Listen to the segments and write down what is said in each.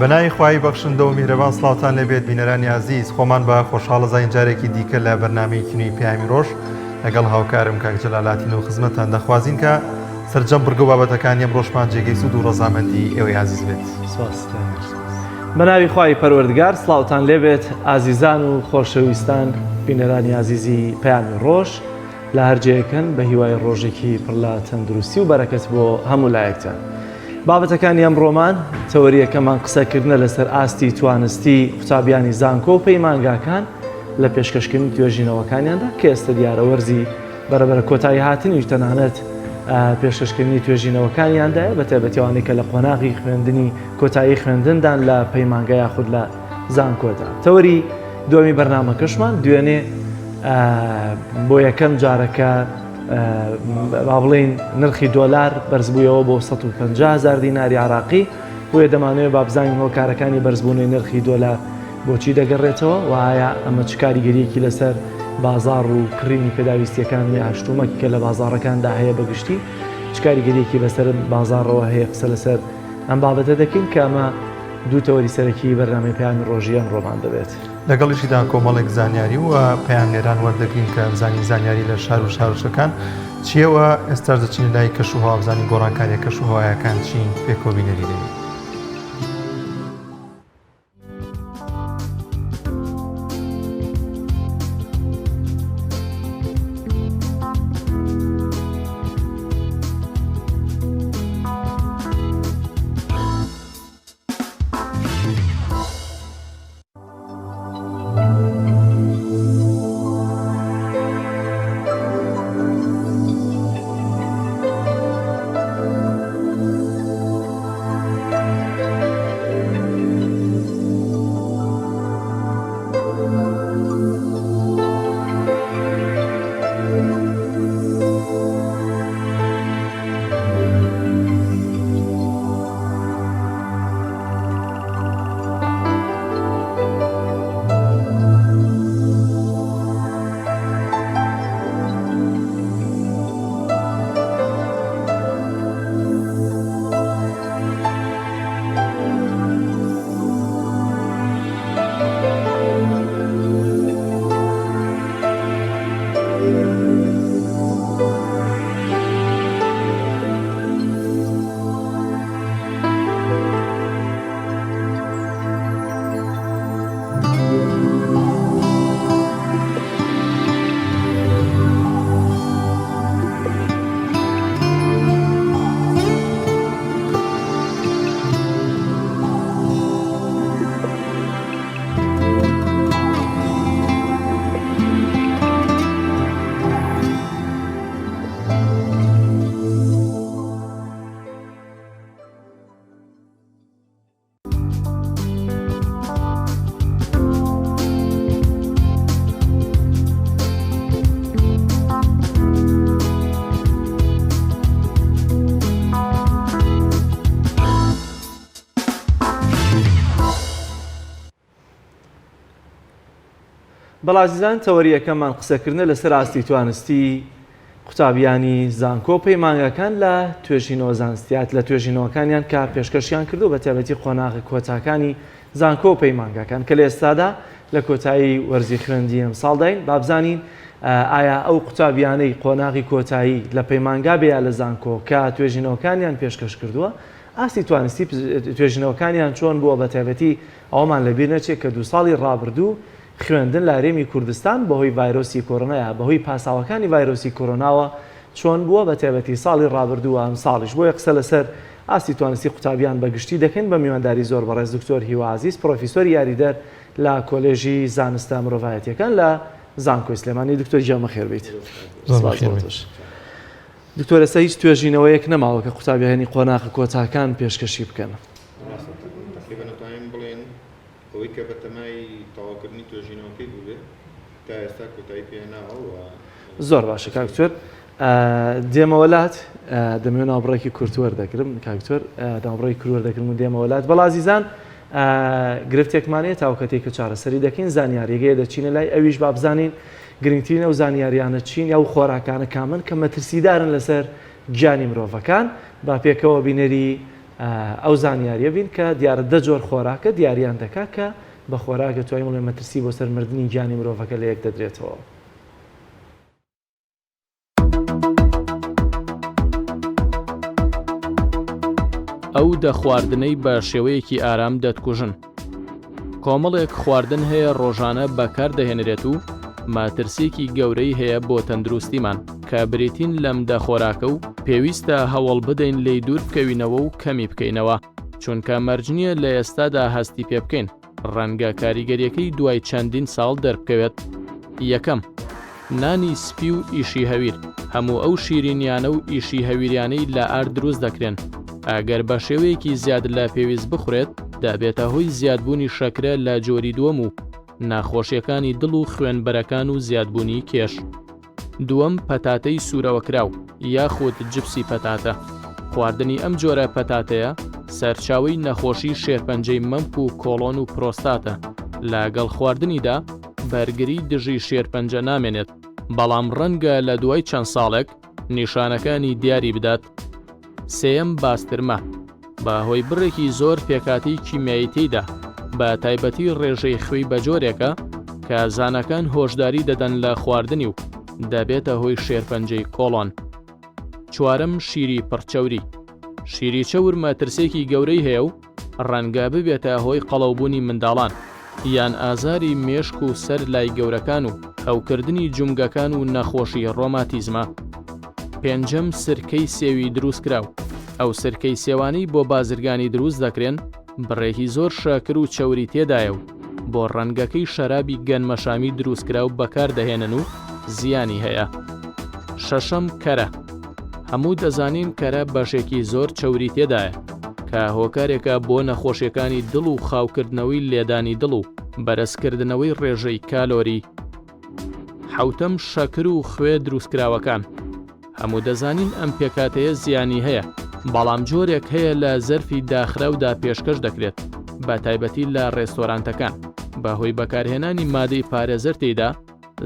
بەناوی خوای بەخشندە و میهرەبان سڵاوتان لێبێت بینەرانی ئازیز خۆمان بە خۆشحاڵ زانین جارێکی دیکە لە بەرنامەیەکی نوێی پەیامی ڕۆژ لەگەڵ هاوکارم کاک جەلالاتین و خزمەتان دەخوازین کە سەرجەم بڕگە و بابەتەکانی ئەمڕۆشمان جێگەی سوود و ڕەزامەندی ئێوەی ئازیز بێت. سپاس. بەناوی خوای پەروەردگار سڵاوتان لێبێت ئازیزان و خۆشەویستان بینەرانی ئازیزی پەیامی ڕۆژ لە هەر جێیەکەن بە هیوای ڕۆژێکی پڕ لە تەندروستی و بەرەکەت بۆ هەموو لایەکتان. بابەتەکانی ئەمڕۆمان تەوەریەکەمان قسەکردنە لەسەر ئاستی توانستی قوتابیانی زانکۆ و پەیمانگاکان لە پێشکەشکردنی توێژینەوەکانیاندا کە ئێستا دیارە وەرزی بەرەبەرە کۆتایی هاتنیش تەنانەت پێشکەشکردنی توێژینەوەکانیاندایە بە تایبەتی ئەوانەی کە لە قۆناغی خوێندنی کۆتایی خوێندندان لە پەیمانگە یاخود لە زانکۆدا. تەوەری دووەمی بەرنامەکەشمان دوێنێ بۆ یەکەم جارەکە با بڵێین نرخی دۆلار بەرزبوویەوە بۆ 150 هزار دیناری عراقی بۆیە دەمانەوێت با بزانین هۆکارەکانی بەرزبوونەوەی نرخی دۆلار بۆچی دەگەڕێتەوە و ئایا ئەمە چ کاریگەریەکی لەسەر بازاڕ و کڕینی پێداویستیەکان یا شتومەکی کە لە بازاڕەکاندا هەیە بەگشتی چ کاریگەریەکی بەسەر بازاڕەوە هەیە قسە لەسەر ئەم بابەتە دەکەین کە ئەمە دوو تەوەری سەرەکی بەرنامەی پەیامی ڕۆژی ئەمڕۆمان دەبێت. لەگەڵیشیدا کۆمەڵێک زانیاری و پەیامنێران وەردەگرین کە بزانین زانیاری لە شار و شارۆچکەکان چییە و ئێستاش دەچینە لای کەشوهەوا بزانین گۆڕانکارییە کەشوهەوایەکان چین پێکەوە بینەری دەبین. بەڵ ئازیزان تەوەری یەکەممان قسەکردنە لەسەر ئاستی توانستی قوتابیانی زانکۆ و پەیمانگاکان لە توێژینەوە زانستیات لە توێژینەوەکانیان کە پێشکەشیان کردو بە تایبەتی قۆناغە کۆتاکانی زانکۆ و پەیمانگاکان کە لە ئێستادا لە کۆتایی وەرزی خوێندی ئەمساڵداین با بزانین ئایا ئەو قوتابیانەی قۆناغی کۆتایی لە پەیمانگا بێ یا لە زانکۆ کە توێژینەوەکانیان پێشکەش کردووە ئاستی توانستی توێژینەوەکانیان چۆن بووە بە تایبەتی ئەوەمان لەبیر نەچێت کە دوو ساڵی ڕابردوو خوێندن لە هەرێمی کوردستان بەهۆی ڤایرۆسی کۆرۆنا یا بەهۆی پاساوەکانی ڤایرۆسی کۆرۆناوە چۆن بووە بە تایبەتی ساڵی ڕابردوو و ئەمساڵیش بۆیە قسە لەسەر ئاستی توانستی قوتابیان بە گشتی دەکەین بە میوانداری زۆر بەڕێز دکتۆر هیوا عەزیز پڕۆفیسۆری یاریدەر لە کۆلێژی زانستە مرۆڤایەتیەکان لە زانکۆی سلێمانی دکتۆر گیان بەخێر بیت. زۆر بەخێر بیت. دکتۆر ئێستا هیچ توێژینەوەیەک نەماوە کە قوتابیانی قۆناغە کۆتاکان پێشکەشی بکەن. ڕاستە تەقریبەن ئەتوانین بڵێین ئەوەی کە بەتەمای تەواوکردنی توێژینەوەکەی بووبێ تا ئێستا کۆتایی پێهێناوە و زۆر باشە کاک دکتۆر دێمەوە لات دەمەوێت ناوبڕێکی کورت وەردەگرم کاک دکتۆر ناوبڕێکی کورت وەردەگرم و دێمەوە لات بەڵ ئازیزان گرفتێکمان هەیە تاوکەتێک کە چارەسەری دەکەین زانیاریەکەی دەچینە لای ئەویش با بزانین گرنگترین ئەو زانیاریانە چین یا و خۆراکانە کامن کە مەترسیدارن لەسەر گیانی مرۆڤەکان با پێکەوە بینەری. ئەو زانیاریە بین کە دیارە دە جۆر خۆراکە دیاریان دەکا کە بە خۆراک دەتوانین بڵێین مەترسی بۆ سەر مردنی گیانی مرۆڤەکە لە یەک دەدرێتەوە. ئەو دە خواردنەی بە شێوەیەکی ئارام دەتکوژن. کۆمەڵێک خواردن هەیە ڕۆژانە بەکار دەهێنرێت و مەترسییەکی گەورەی هەیە بۆ تەندروستیمان کە بریتین لەم دە خۆراکە و پێویستە هەوڵ بدەین لێی دوور بکەوینەوە و کەمی بکەینەوە چونکە مەرج نییە لە ئێستادا هەستی پێ بکەین ڕەنگە کاریگەریەکەی دوای چەندین ساڵ دەربکەوێت. یەکەم، نانی سپی و ئیشی هەویر، هەموو ئەو شیرینیانە و ئیشی هەویریانەی لە ئارد دروست دەکرێن، ئەگەر بە شێوەیەکی زیاد لە پێویست بخورێت، دەبێتە هۆی زیادبوونی شەکرە لە جۆری دووەم و نەخۆشیەکانی دڵ و خوێنبەرەکان و زیادبوونی کێش. دووەم، پەتاتەی سوورەوەکراو یاخود جپسی پەتاتە، خواردنی ئەم جۆرە پەتاتەیە سەرچاوەی نەخۆشی شێرپەنجەی مەمک و کۆڵۆن و پرۆستاتە، لەگەڵ خواردنیدا بەرگری دژی شێرپەنجە نامێنێت، بەڵام ڕەنگە لە دوای چەند ساڵێک نیشانەکانی دیاری بدات. سێیەم، باسترمە، بە هۆی بڕێکی زۆر پێکهاتەی کیمیایی تێیدا، بە تایبەتی ڕێژەی خوێی بە جۆرێکە کە زاناکان هۆشداری دەدەن لە خواردنی و دەبێتە هۆی شێرپەنجەی کۆڵۆن. چوارەم، شیری پڕ چەوری، شیری چەور مەترسییەکی گەورەی هەیە و ڕەنگە ببێتە هۆی قەڵەوبوونی منداڵان، یان ئازاری مێشک و سەر لای گەورەکان و هەوکردنی جومگەکان و نەخۆشی ڕۆماتیزمە. پێنجەم، سرکەی سێوی دروستکراو، ئەو سرکەی سێوانەی بۆ بازرگانی دروست دەکرێن بڕێکی زۆر شەکر و چەوری تێدایە و بۆ ڕەنگەکەی شەرابی گەنمەشامی دروستکراو بەکاردەهێنن و زیانی هەیە. شەشەم، کەرە، هەموو دەزانین کەرە بەشێکی زۆر چەوری تێدایە کە هۆکارێکە بۆ نەخۆشیەکانی دڵ و خاوکردنەوەی لێدانی دڵ و بەرزکردنەوەی ڕێژەی کالۆری. حەوتەم، شەکر و خوێ دروستکراوەکان، هەموو دەزانین ئەم پێکهاتەیە زیانی هەیە، بەڵام جۆرێک هەیە لە زەرفی داخراودا پێشکەش دەکرێت، بە تایبەتی لە ڕێستۆرانتەکان، بەهۆی بەکارهێنانی مادەی پارێزەر تێیدا،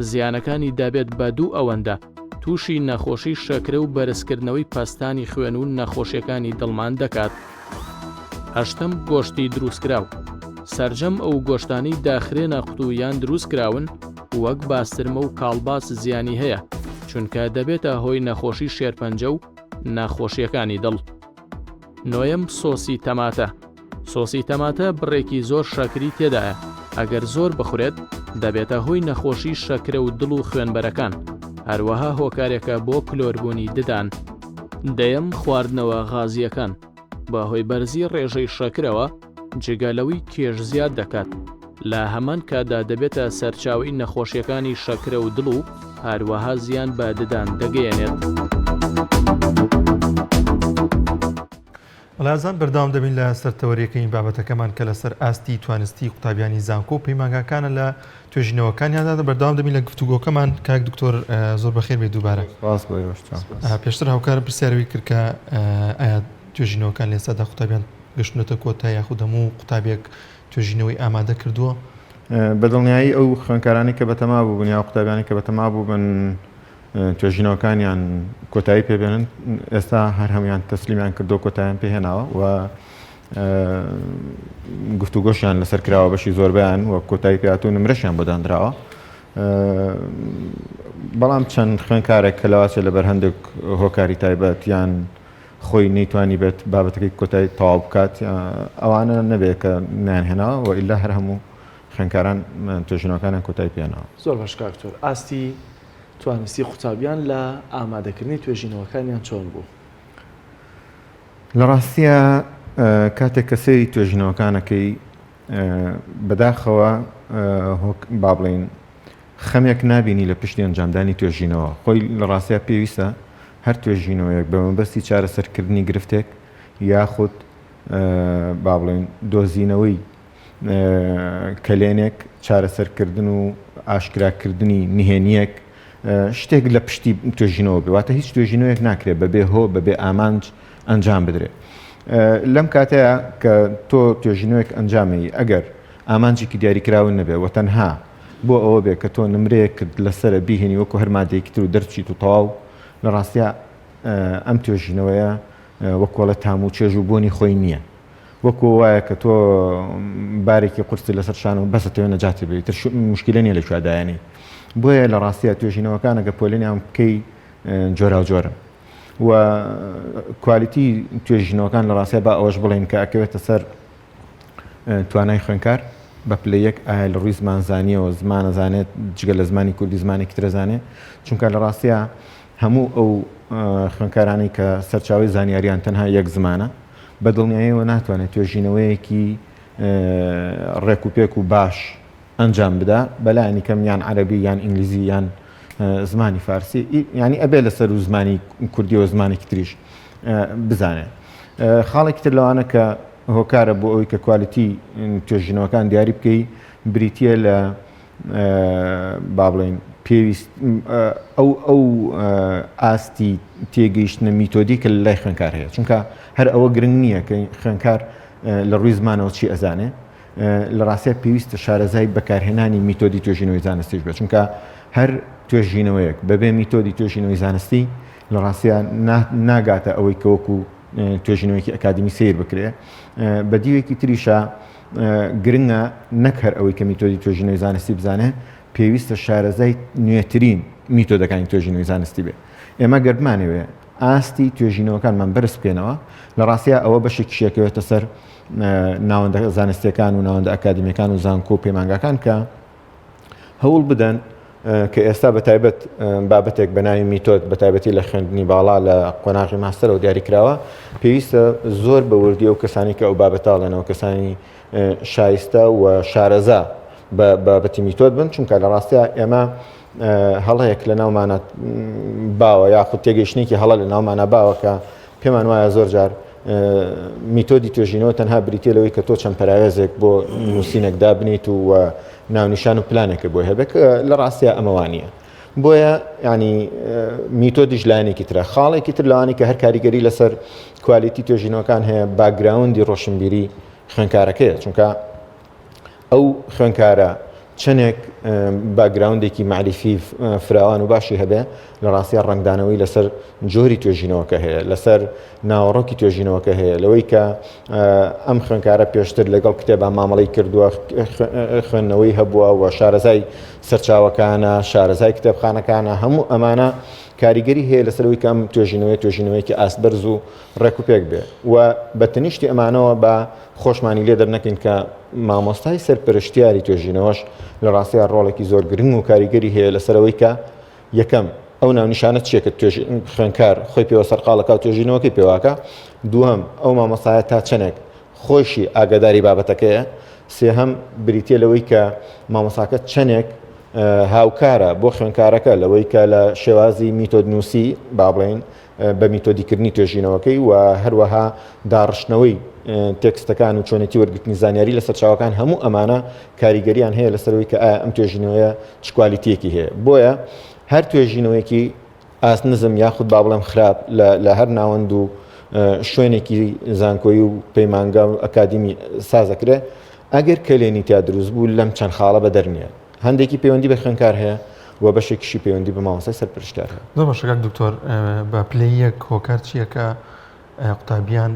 زیانەکانی دەبێت بە دوو ئەوەندە، تووشی نەخۆشی شەکرە و بەرزکردنەوەی پەستانی خوێن و نەخۆشیەکانی دڵمان دەکات. هەشتەم، گۆشتی دروستکراو، سەرجەم ئەو گۆشتانەی داخرێنە قوتوو یان دروستکراون وەک باسترمە و کاڵباس زیانی هەیە، چونکە دەبێتە هۆی نەخۆشی شێرپەنجە و نەخۆشیەکانی دڵ. نۆیەم، سۆسی تەماتە، سۆسی تەماتە بڕێکی زۆر شەکری تێدایە، ئەگەر زۆر بخورێت دەبێتە هۆی نەخۆشی شەکرە و دڵ و خوێنبەرەکان، هەروەها هۆکارێکە بۆ کلۆربوونی ددان. دەیەم، خواردنەوە غازییەکان، بەهۆی بەرزی ڕێژەی شەکرەوە جگە لەوەی کێش زیاد دەکات، لە هەمان کاتدا دەبێتە سەرچاوەی نەخۆشیەکانی شەکرە و دڵ و هەروەها زیان بە ددان دەگەیەنێت. بەڵێزان بەردەوام دەبین لە سەر تەوەرەکەی بابەتەکەمان کە لەسەر ئاستی توانستی قوتابیانی زانکۆ و پەیمانگاکانە لە توێژینەوەکانیاندا بەردەوام دەبین لە گفتوگۆکەمان کاک دکتۆر زۆر بەخێر بێ دووبارە پێشتر هاوکارم پرسیاروی کرد کە ئایا توێژینەوەکان لە ئێستادا قوتابیان گەشتونەتە کۆتا یاخود هەموو قوتابیەک توێژینەوەی ئامادە کردووە؟ بە دڵنیایی ئەو خوێندکارانەی کە بەتەما بووبن یا قوتابیانی کە بەتەما بووبن توێژینەوەکانیان کۆتایی پێبێنن ئێستا هەر هەمویان تەسلیمیان کردو کۆتایان پێهێناوە و گفتوگۆشیان لەسەر کراوە بەشی زۆربیان و کۆتایی پێاتو نمرەشیان بۆ دانراوە بەڵام چەند خوێنکارێک کە لەواچێ لەبەر هەندێک هۆکاری تایبەت یان خۆی نەیتوانی بێت بابەتەکەی کۆتایی تەواو بکات ئەوانە نەبێت کە نانهێناوە و ئیلا هەر هەموو خوێنکاران توێژینەوەکانیان کۆتایی پێناوە. زۆر باش کاک دکتۆر ئاستی توانستی قوتابیان لە ئامادەکردنی توێژینەوەکانیان چۆن بوو؟ لە ڕاستیە کاتێک کە سەیری توێژینەوەکانەکەی بەداخەوە با بڵین خەمێک نابینی لە پشتی ئەنجامدانی توێژینەوە. خۆی لە ڕاستیا پێویستە هەر توێژینەوەیەک بە مەبەستی چارەسەرکردنی گرفتێک یاخود با بڵێین دۆزینەوەی کەلێنێک، چارەسەرکردن و ئاشکراکردنی نهێنییەک، شتێک لە پشتی توێژینەوە بێ. واتە هیچ توێژینەوەیەک ناکرێت بەبێ هۆ، بەبێ ئامانج ئەنجام بدرێت. لەم کاتەیە کە تۆ توێژینەوەیەک ئەنجامەی ئەگەر ئامانجێکی دیاریکراوت نەبێ و تەنها بۆ ئەوە بێ کە تۆ نمرەیەکت لەسەرە بیهێنی وەکو هەر مادەیەکی تر و دەرچیت و تەواو، لە ڕاستیا ئەم توێژینەوەیە. وەکۆڵە تام و چێژ و بۆنی خۆی نییە. وەکو وایە کە تۆ بارێکی قورست لەسەر شان و بەسە تەوێ نەجاتی بێ تر مشکلە نییە لە کوێ دایانی. بۆیە لە ڕاستیە توێژینەوەکان ئەگەر پۆلێنیان بکەی جۆراوجۆرن و کوالیتی توێژینەوەکان لە ڕاستیا با ئەوەش بڵێین کە ئەکەوێتە سەر توانای خوێنکار بە پلە یەک ئایا لە ڕووی زمانزانیەوە زمانەزانێت جگە لە زمانی کوردی زمانێکی ترەزانێ چونکە لە ڕاستیا هەموو ئەو خوێنکارانەی کە سەرچاوی زانیاریان تەنها یەک زمانە بە دڵنیاییەوە ناتوانێت توێژینەوەیەکی ڕێک و پێک و باش ئەنجام بدا بەلایەنی کەم یان عەرەبی یان ئینگلیزی یان زمانی فارسی ینی ئەبێ لەسەر و زمانی کوردیەوە زمانێکی تریش بزانێت خاڵێکی تر لەوانە کە هۆکارە بۆ ئەوەی کە کوالیتی توێژینەوەکان دیاری بکەی بریتە لە با بڵێین پێویست ئەو ئەو ئاستی تێگەیشتنە میتۆدی کە لای خوێنکار هەیە چونکە هەر ئەوە گرنگ نییە کە خوێنکار لە ڕووی زمانەوە چی ئەزانێ لە ڕاستیا پێویستە شارەزای بەکارهێنانی میتۆدی توێژینەوەی زانستیش بێت چونکە هەر توێژینەوەیەک بەبێ میتۆدی توێژینەوەی زانستی لە ڕاستیا ناگاتە ئەوەی کە وەکو توێژینەوەیەکی ئەکادیمی سیر بکرێ بە دیوێکی تریشە گرنگە نەک هەر ئەوەی کە میتۆدی توێژینەوەی زانستی بزانێ پێویستە شارەزای نوێترین میتۆدەکانی توێژینەوەی زانستی بێ ئێمە گەر بمانەوێ ئاستی توێژینەوەکانمان بەرز بکەینەوە لە ڕاستیا ئەوە بەشێکیشی ئەکەوێتە سەر ناوەندە زانستیەکان و ناوەندە ئەکادیمیەکان و زانکۆ و پەیمانگاکان کە هەوڵ بدەن کە ئێستا بە تایبەت بابەتێک بە ناوی میتۆد بە تایبەتی لە خوێندنی باڵا لە قۆناغی ماستەرەوە دیاری کراوە پێویستە زۆر بە وردی ئەو کەسانی کە ئەو بابەتاڵێنەوە کەسانی شایستە و شارەزا بە بابەتی میتۆد بن چونکە لە ڕاستیا ئێمە هەڵەیەک لە ناومانە باوە یاخود تێگەیشتنێکی هەڵە لە ناومانە باوە کە پێمان وایە زۆر جار میتۆدی توێژینەوە تەنها بریتە لەوەی کە تۆ چەند پەراوێزێک بۆ نووسینێک دابنیت و ناونیشان و پلانێکە بۆی هەبێت لە ڕاستیا ئەمە وانە بۆیە ینی میتۆدیش لایەنێکی ترە خاڵێکی تر لەوانی کە هەر کاریگەری لەسەر کوالیتی توێژینەوەکان هەیە باکگراوندی ڕۆشنبیری خوێنکارەکەیە چونکە ئەو خوێنکارە چەندێک باکگراوندێکی مەعریفی فراوان و باشی هەبێ لە ڕاستیا ڕەنگدانەوەی لەسەر جۆری توێژینەوەکە هەیە لەسەر ناوەڕۆکی توێژینەوەکە هەیە لەوەی کە ئەم خوێنکارە پێشتر لەگەڵ کتێبا مامەڵەی کردووە خوێندنەوەی هەبووە و شارەزای سەرچاوەکانە شارەزای کتێبخانەکانە هەموو ئەمانە کاریگەری هەیە لەسەرەوەی کە ئەم توێژینەوەی توێژینەوەیەکی ئاست بەرز و ڕێک و پێک بێ و بە تەنیشتی ئەمانەوە بە خۆشمانی لێ دەرنەکەین کە مامۆستای سەرپەرشتیاری توێژینەوەش لە ڕاستیا ڕۆڵێکی زۆر گرنگ و کاریگەری هەیە لەسەر ئەوەی کە یەکەم ئەو ناونیشانە چییە کە خوێنکار خۆی پێوە سەرقاڵەکە و توێژینەوەکەی پێواکە دووەم ئەو مامۆستایە تا چەندێک خۆشی ئاگاداری بابەتەکەیە سێهەم بریتە لەوەی کە مامۆساکە چەندێک هاوکارە بۆ خوێنکارەکە لەوەی کە لە شێوازی میتۆدنووسی با بڵێین بە میتۆدیکردنی توێژینەوەکەی و هەروەها داڕشتنەوەی تێکستەکان و چۆنێتی وەرگرتنی زانیاری لە سەرچاوەکان هەموو ئەمانە کاریگەریان هەیە لەسەرەوەی کە ئایا ئەم توێژینەوەیە چ کوالیتیەکی هەیە بۆیە هەر توێژینەوەیەکی ئاست نزم یاخود با بڵێم خراپ لە هەر ناوەند و شوێنێکی زانکۆیی و پەیمانگا و ئەکادیمی سازەکرێ ئەگەر کەلێنی تیا دروست بوو لەم چەند خاڵە بەدەر نییە هەندێکی پەیوەندی بە خوێندکار هەیە و بەشێکیشی پەیوەندی بە مامۆستای سەرپەرشتیار هەیە. زۆر باشە کاک دکتۆر بە پلەی یەک هۆکار چییە کە قوتابیان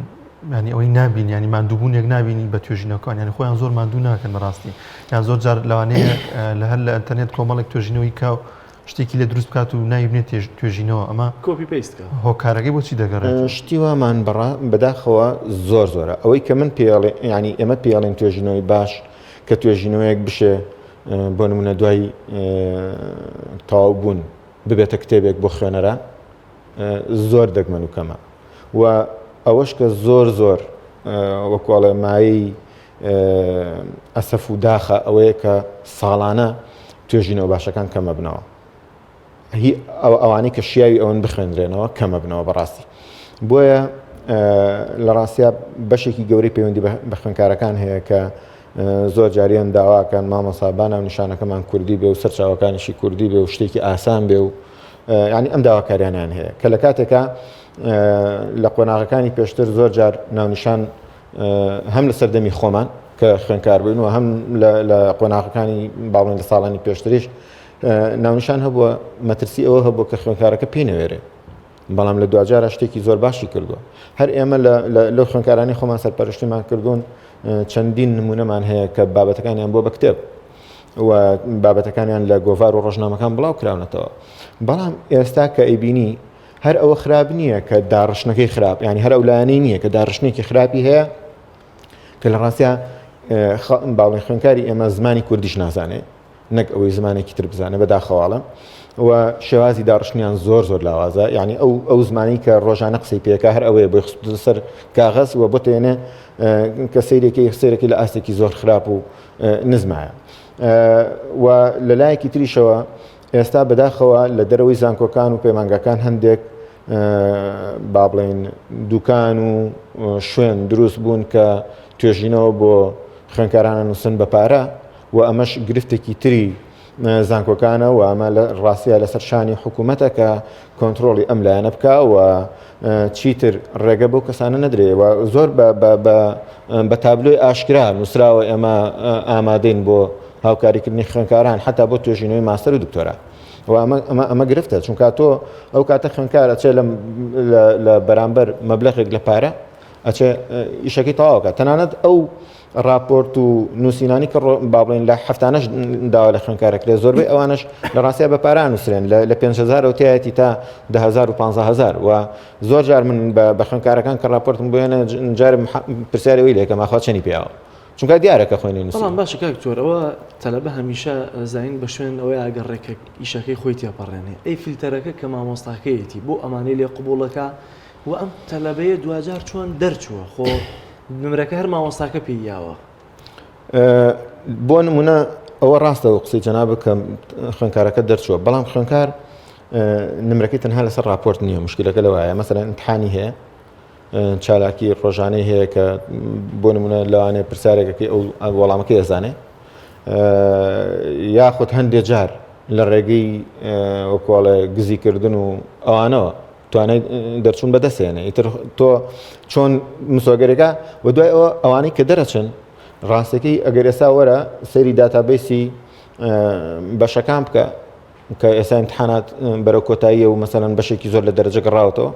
ینی ئەوەی نابین ینی ماندووبوونێک نابینی بە توێژینەوەکان ینی خۆیان زۆر ماندوو ناکەن بەڕاستی یان زۆر جار لەوانەیە لە هەر لە ئەتەرنێت کۆمەڵێک توێژینەوەی کا و شتێکی لێ دروست بکات و ناوی بنێت توێژینەوە ئەمە copy paste کە هۆکارەکەی بۆچی دەگەڕێت؟ شتی وامان بەڕا بەداخەوە زۆر زۆرە ئەوەی کە من پێڵێ ینی ئێمە پێڵێن توێژینەوەی باش کە توێژینەوەیەک بشێ بۆ نمونە دوای تەواو بوون ببێتە کتێبێک بۆ خوێنەران زۆر دەگمەن و کەمە و ئەوەش کە زۆر زۆر وەکوڵێ مایەی ئەسەف و داخە ئەوەیە کە ساڵانە توێژینەوە باشەکان کەمە بنەوە هی ئەوانەی کە شیاوی ئەوەن بخوێندرێنەوە کەمەبنەوە بەڕاستی بۆیە لە ڕاستیا بەشێکی گەورەی پەیوەندی بە خوێنکارەکان هەیە کە زۆر جاریان داواکەن مامۆسا با ناونیشانەکەمان کوردی بێ و سەرچاوەکانیشی کوردی بێ و شتێکی ئاسان بێ و ینی ئەم داواکاریانیان هەیە کە لە کاتێکا لە قۆناغەکانی پێشتر زۆر جار ناونیشان هەم لە سەردەمی خۆمان کە خوێنکار بووین و هەم لە قۆناغەکانی باڵێن لە ساڵانی پێشتریش ناونیشان هەبووە مەترسی ئەوە هەبوو کە خوێنکارەکە پێی نەوێرێ. بەڵام لە دواجارە شتێکی زۆر باشی کردووە هەر ئێمە لەو خوێنکارانی خۆمان سەرپەرشتیمان کردوون چەندین نمونەمان هەیە کە بابەتەکانیان بۆ بە کتێب و بابەتەکانیان لە گۆڤار و ڕۆژنامەکان بڵاو کراونەتەوە بەڵام ئێستا کە ئەیبینی هەر ئەوە خراپ نییە کە داڕشتنەکەی خراپ ینی هەر ئەو لایەنەی نییە کە داڕشتنێکی خراپی هەیە کە لە ڕاستیا باڵێن خوێنکاری ئێمە زمانی کوردیش نازانێ نەک ئەوەی زمانێکی تر بزانێ بەداخەواڵم و شێوازی داڕشتنیان زۆر زۆر لاوازە یعنی ئەو ئەو زمانی کە ڕۆژانە قسەی پێکە هەر ئەوەیە بۆی خستە سەر کاغەز و بۆ تێنێ کە سیرێکی سیرێکی لە ئاستێکی زۆر خراپ و نزمایە و لە لایەکی تریشەوە ئێستا بەداخەوە لە دەرەوەی زانکۆکان و پەیمانگاکان هەندێک با بڵێین دوکان و شوێن دروست بوون کە توێژینەوە بۆ خوێنکارانە نووسن بە پارە و ئەمەش گرفتێکی تری زانکۆکانە و ئەمە لە ڕاستیە لەسەر شانی حکوومەتە کە کۆنتترۆڵی ئەم لایەنە بکە و چیتر ڕێگە بەو کەسانە نەدرێ و زۆر بە تابلۆی ئاشکرا نووسراوە ئێمە ئامادەین بۆ هاوکاریکردنی خوێنکاران حتا بۆ توێژینەوەی ماستەر و دکتۆرا. و ئەمە ئەمە ئەمە گرفتە چونکە تۆ ئەو کاتە خوێنکار ئەچێ لە بەرامبەر مەبلەغێک لە پارە ئەچێ ئیشەکەی تەواوکە تەنانەت ئەو راپۆرت و نووسینانی کە با بڵێن لە هەفتانەش داوا لە خوێنکارەکرێ زۆربەی ئەوانش لە ڕاستیا بە پارە نووسرێن لە 5هزار و تایەتی تا 10هزار و 15هزار و زۆر جار من بە خوێنکارەکان کە راپۆرتم بۆیانە جارم پرسیاری ئەوی لێکەم ئاخوا چەنی پیاوە چونکە دیارە کە خۆی نەینووسیوە. بەڵام باشە کاک دکتۆر ئەوە تەلەبە هەمیشە زین بە شوێن ئەوەی ئەگەڕێ کە ئیشەکەی خۆی تێپەڕێنێ ئەی فلتەرەکە کە مامۆستاکەیەتی بۆ ئەمانەی لێ قبوڵەکە و ئەم تەلەبەیە دواجار چۆن دەرچووە خۆ نمرەکە هەر مامۆستاکە پێی یاوە. بۆ نمونە ئەوە ڕاستە و قسەی جەناب کە خوێنکارەکە دەرچووە بەڵام خوێنکار نمرەکەی تەنها لەسەر راپۆرت نییە مشکلەکە لەوایە مەسەلەن امتحانی هەیە چالاکی ڕۆژانەی هەیە کە بۆ نمونە لەوانەیە پرسیارێکەکەی ئەو وەڵامەکەی ئەزانێ یاخود هەندێ جار لە ڕێگەی وەکۆڵێ گزیکردن و ئەوانەوە توانای دەرچوون بەدەستێنێ ئیتر تۆ چۆن مسۆگەرەکە و دوای ئەوە ئەوانەی کە دەرەچن ڕاستەکەی ئەگەر ئێستا وەرە سەیری داتابیسی بەشەکان بکە کە ئێستا امتحانات بەرەو کۆتاییە و مەسەلەن بەشێکی زۆر لە دەرەجە گەڕاوەتەوە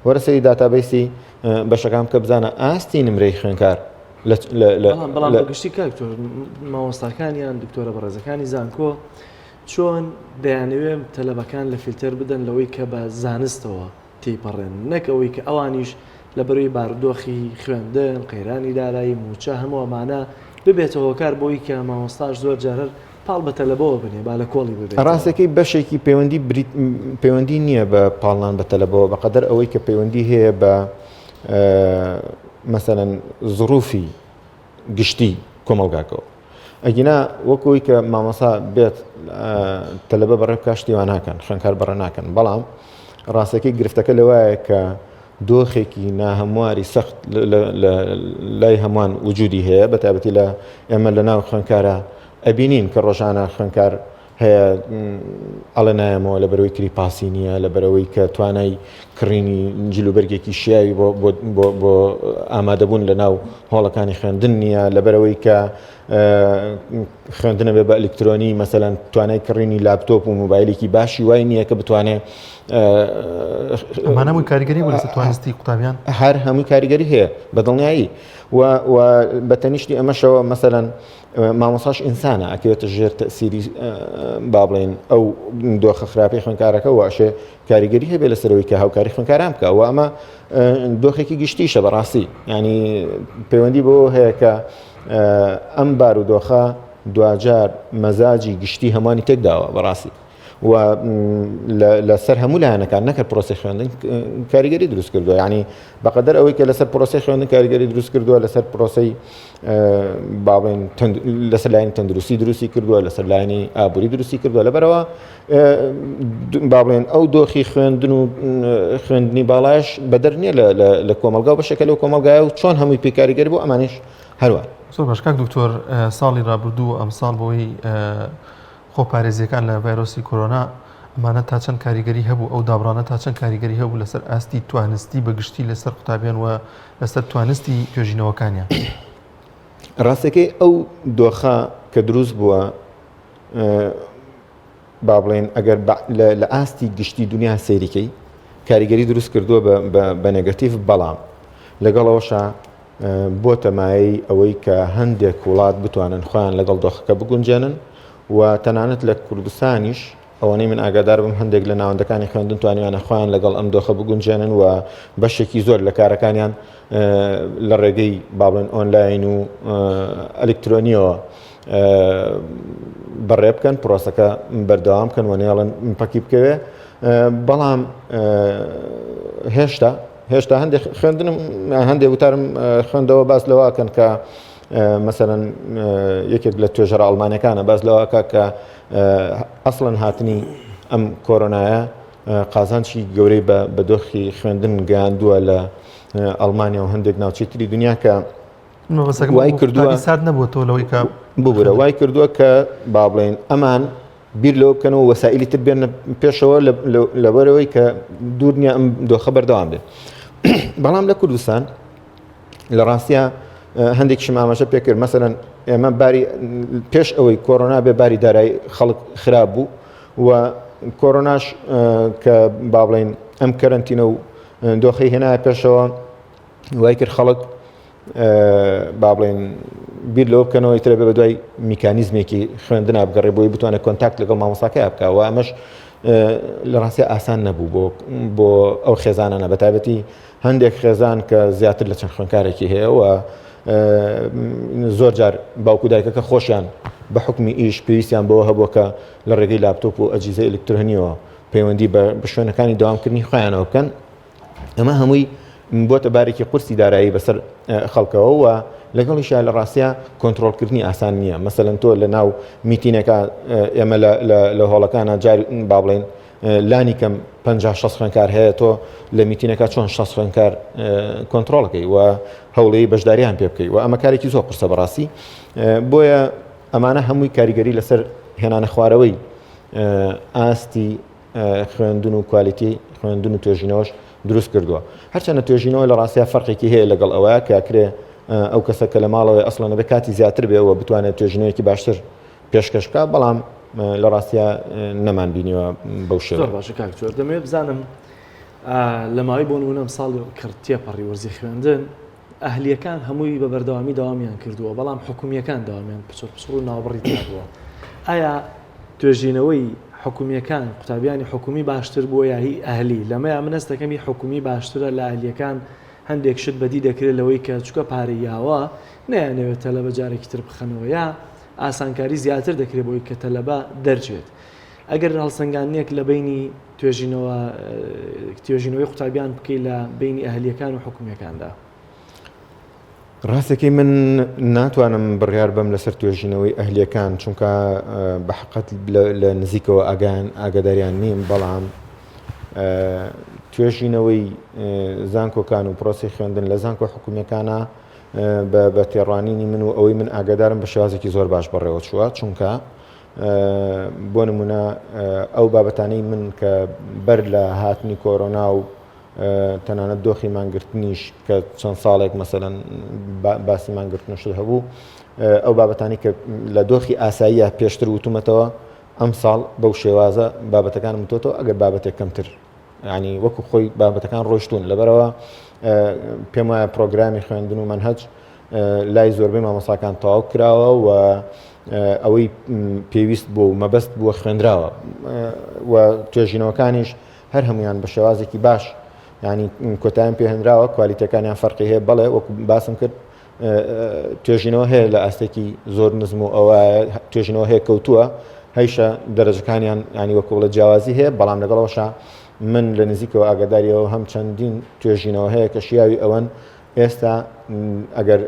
وەرە سەری داتابەیسی بەشەکان بکە بزانە ئاستی نمرەی خوێنکار بەڵام بەگشتی کاک تۆ مامۆستاکانیان دکتۆرە بەڕێزەکانی زانکۆ چۆن دەیانەوێ تەلەبەکان لە فیلتەر بدەن لەوەی کە بە زانستەوە تێیپەڕێنن نەک ئەوەی کە ئەوانیش لەبەرەی بارودۆخی خوێندن، قەیرانی دارایی، مووچە، هەموو ئەمانە ببێتە هۆکار بۆی کە مامۆستاش زۆر جار هەر پاڵ بە تەلەبەوە بنێ با لە کۆڵی ببێتەوە. ڕاستەکەی بەشێکی پەیوەندی پەیوەندی نییە بە پاڵنان بە تەلەبەوە بەقەدەر ئەوەی کە پەیوەندی هەیە بە مەسەلەن زڕوفی گشتی کۆمەڵگاکەوە. ئەگینا وەک ئەوی کە مامۆسا بێت تەلەبە بەڕێ بکات شتی وا ناکەن خوێندکار بەڕێ ناکەن بەڵام ڕاستەکەی گرفتەکە لەوایە کە دۆخێکی ناهەمواری سەخت لای هەمووان وجودی هەیە بە تایبەتی لە ئێمە لە ناو خوێندکارە ئەبینین کە ڕۆژانە خوێندکار هەیە ئەڵێ نایەمەوە لەبەرەوەی کری پاسی نییە لەبەرەوەی کە توانای کڕینی جلوبەرگێکی شیاوی بۆ بۆ بۆ ئامادەبوون لە ناو هۆڵەکانی خوێندن نییە لەبەرەوەی کە خوێندنە بێ بە ئەلکترۆنی مەسەلەن توانای کڕینی لاپتۆپ و مۆبایلێکی باشی وای نییە کە بتوانێت ئەمانە هەمووی کاریگەری بوو لەسەر توانستی قوتابیان هەر هەمووی کاریگەری هەیە بە دڵنیایی و بە تەنیشتی ئەمەشەوە مەسەلەن مامۆستاش ئینسانە ئەکەوێتە ژێر تەسیری با بڵێن ئەو دۆخە خراپەی خوێندکارەکە و ئەشێ کاریگەری هەبێ لەسەرەوەی کە هاوکاری خوێندکاران بکە و ئەمە دۆخێکی گشتیشە بەڕاستی ینی پەیوەندی بۆ هەیە کە ئەم بارودۆخە دواجار مەزاجی گشتی هەمووانی تێکداوە بەڕاستی و لەسەر هەموو لایەنەکان نەکە پرۆسی خوێندن کاریگەری دروست کردووە ینی بەقەدەر ئەوەی کە لەسەر پرۆسی خوێندن کاریگەری دروست کردووە لەسەر پرۆسی باڵێن لەسەر لایەنی تەندروستی دروستی کردووە لەسەر لایەنی ئابووری دروستی کردووە لەبەرەوە با بڵێن ئەو دۆخی خوێندن و خوێندنی باڵاش بەدەر نییە لە کۆمەلگا و بەشێکە لەو کۆمەلگایە و چۆن هەمووی پێکاریگەری بۆ ئەمانیش هەروە زۆر باش کاک دکتۆر ساڵی رابردوو ئەمساڵ بۆی خۆپارێزیەکان لە ڤایرۆسی کۆرۆنا ئەمانە تا چەند کاریگەری هەبوو ئەو دابڕانە تا چەند کاریگەری هەبوو لەسەر ئاستی توانستی بە گشتی لەسەر قوتابیان و لەسەر توانستی توێژینەوەکانیان؟ ڕاستەکەی ئەو دۆخە کە دروست بووە با بڵێن ئەگەر لە ئاستی گشتی دنیا سەیریکەی. کاریگەری دروست کردووە بە نێگەتیڤ، بەڵام لەگەڵ ئەوەشا بۆتە مایەی ئەوەی کە هەندێک وڵات بتوانن خۆیان لەگەڵ دۆخەکە بگونجێنن و تەنانەت لە کوردستانیش ئەوەنەی من ئاگادار بم هەندێک لە ناوەندەکانی خوێندن توانیویانە خۆیان لەگەڵ ئەم دۆخە بگونجێنن و بەشێکی زۆر لە کارەکانیان لە ڕێگەی با بڵێن ئۆنلاین و ئەلکترۆنیەوە بەڕێ بکەن پرۆسەکە بەردەوام بکەن و نێڵن پەکی بکەوێ بەڵام هێشتا هێشتا هەندێک خوێندنم هەندێک وتارم خوێندەوە باس لەوەکەن کە مەسەرەن یەکێک لە توێژەرە ئەڵمانەکانە باس لەوەکە کە ئەسڵەن هاتنی ئەم کۆرۆنایە قازانجی گەورەی بە دۆخی خوێندن گەیاندووە لە ئەڵمانیا و هەندێک ناوچەی تری دنیا کە وای کردووە سارد نەبووە تۆ لەوەی کە ببورە وای کردووە کە با بڵێن ئەمان بیر لەوە بکەنەوە وەسائلی تر بێنە پێشەوە لەبەرەوەی کە دوور نییە ئەم دۆخە بەردەوام بێت بەڵام لە کوردستان لە ڕاستیا هەندێکیشم ئاماژە پێکرد مەسەرەن ئێمە باری پێش ئەوەی کۆرۆنا بێ باری دارایی خەڵک خراپ بوو و کۆرۆناش کە با بڵین ئەم کەرەنتینە و دۆخی هێنا پێشەوە وای کرد خەڵک با بڵێن بیر لەوە بکەنەوە ئیتر بێ بەدوای میکانیزمێکی خوێندنا بگەڕێ بۆی بتوانێت contact لەگەڵ مامۆستاکەی بکە و ئەمەش لە ڕاستیا ئاسان نەبوو بۆ بۆ ئەو خێزانانە بە تایبەتی هەندێک خێزان کە زیاتر لە چەند خوێنکارێکی هەیە و زۆر جار باوکو دایکەکە خۆشیان بە حکمی ئیش پێویستیان بەوە هەبووە کە لە ڕێگەی لاپتۆپ و ئەجیزە ئەلکترۆنیەوە پەیوەندی بە شوێنەکانی داوامکردنی خۆیانەوە بکەن ئەمە هەمووی بۆتە بارێکی قورسی دارایی بەسەر خەڵکەوە و لەگەڵیشا لە ڕاستیا کۆنترۆڵکردنی ئاسان نییە مەسەلەن تۆ لە ناو meeting ەکە ئێمە لە هۆڵەکانە جار با بڵێن لانی کەم 50 60 خوێنکار هەیە تۆ لە meeting ەکە چۆن 60 خوێنکار کۆنترۆڵەکەی و هەوڵی بەشداریان پێ بکەی و ئەمە کارێکی زۆر قورسە بەڕاستی بۆیە ئەمانە هەمووی کاریگەری لەسەر هێنانە خوارەوەی ئاستی خوێندن و quality خوێندن و توێژینەوەش دروست کردووە هەرچەنە توێژینەوە لە ڕاستیا فەرقێکی هەیە لەگەڵ ئەوە کە کرێ ئەو کەسە کە لە ماڵەوەی ئەسڵەن ئەبێ کاتی زیاتر بێ و بتوانێت توێژینەوەیەکی باشتر پێشکەش بکات بەڵام لە ڕاستیا نەمان بینیوە بەو شێوە. زۆر باشە کاک جۆر دەمەوێت بزانم لە ماوەی بۆ نمونە ئەمساڵ کڕ تێپەڕی وەرزی خوێندن ئەهلیەکان هەمووی بە بەردەوامی دەوامیان کردووە بەڵام حکومیەکان دەوامیان پچڕ پچڕ و ناوبڕی تیا بووە ئایا توێژینەوەی حکومیەکان قوتابیانی حکومی باشتر بووە یا هی ئەهلی لەمەیا من هەست دەکەم هی حکومی باشترە لە ئەهلیەکان هەندێک شت بەدی دەکرێت لەوەی کە چکە پارەی یاوە نەیانەوێت تەلەبە جارێکی تر بخەنەوە یا ئاسانکاری زیاتر دەکرێت بۆی کە تەلەبە دەرچێت ئەگەر هەڵسەنگاندنێک لە بینی توێژینەوە توێژینەوەی قوتابیان بکەی لە بینی ئەهلیەکان و حکومیەکاندا؟ ڕاستەکەی من ناتوانم بڕیار بەم لەسەر توێژینەوەی ئەهلیەکان چونکە بە حقت لە نزیکەوە ئاگیان ئاگاداریان نیم بەڵام توێژینەوەی زانکۆکان و پرۆسی خوێندن لە زانکۆ حکومیەکانە بە تێڕوانینی من و ئەوەی من ئاگادارم بە شێوازێکی زۆر باش بەڕێوە چووە چونکە بۆ نمونە ئەو بابەتانەی من کە بەر لە هاتنی کۆرۆنا و تەنانەت دۆخی مانگرتنیش کە چەند ساڵێک مەسەلەن باسی مانگرتن شت هەبوو ئەو بابەتانی کە لە دۆخی ئاساییە پێشتر وتومەتەوە ئەم ساڵ بەو شێوازە بابەتەکان وتۆتەوە ئەگەر بابەتێک کەمتر ینی وەکو خۆی بابەتەکان ڕۆشتون لەبەرەوە پێم وایە پرۆگرامی خوێندن و منهج لای زۆربەی مامۆساکان تەواو کراوە و ئەوەی پێویست بوو و مەبەست بووە خوێندراوە و توێژینەوەکانیش هەر هەمویان بە شێوازێکی باش ینی کۆتایان پێهێنراوە کوالیتەکانیان فەرقی هەیە بەڵێ وەکو باسم کرد توێژینەوە هەیە لە ئاستێکی زۆر نزم و ئەوە توێژینەوە هەیە کەوتووە هەیشە دەرەجەکانیان ینی وەکو بڵێ جیاوازی هەیە بەڵام لەگەڵەوەشە من لە نزیکەوە ئاگاداریەوە هەم چەندین توێژینەوە هەیە کە شیاوی ئەوەن ئێستا ئەگەر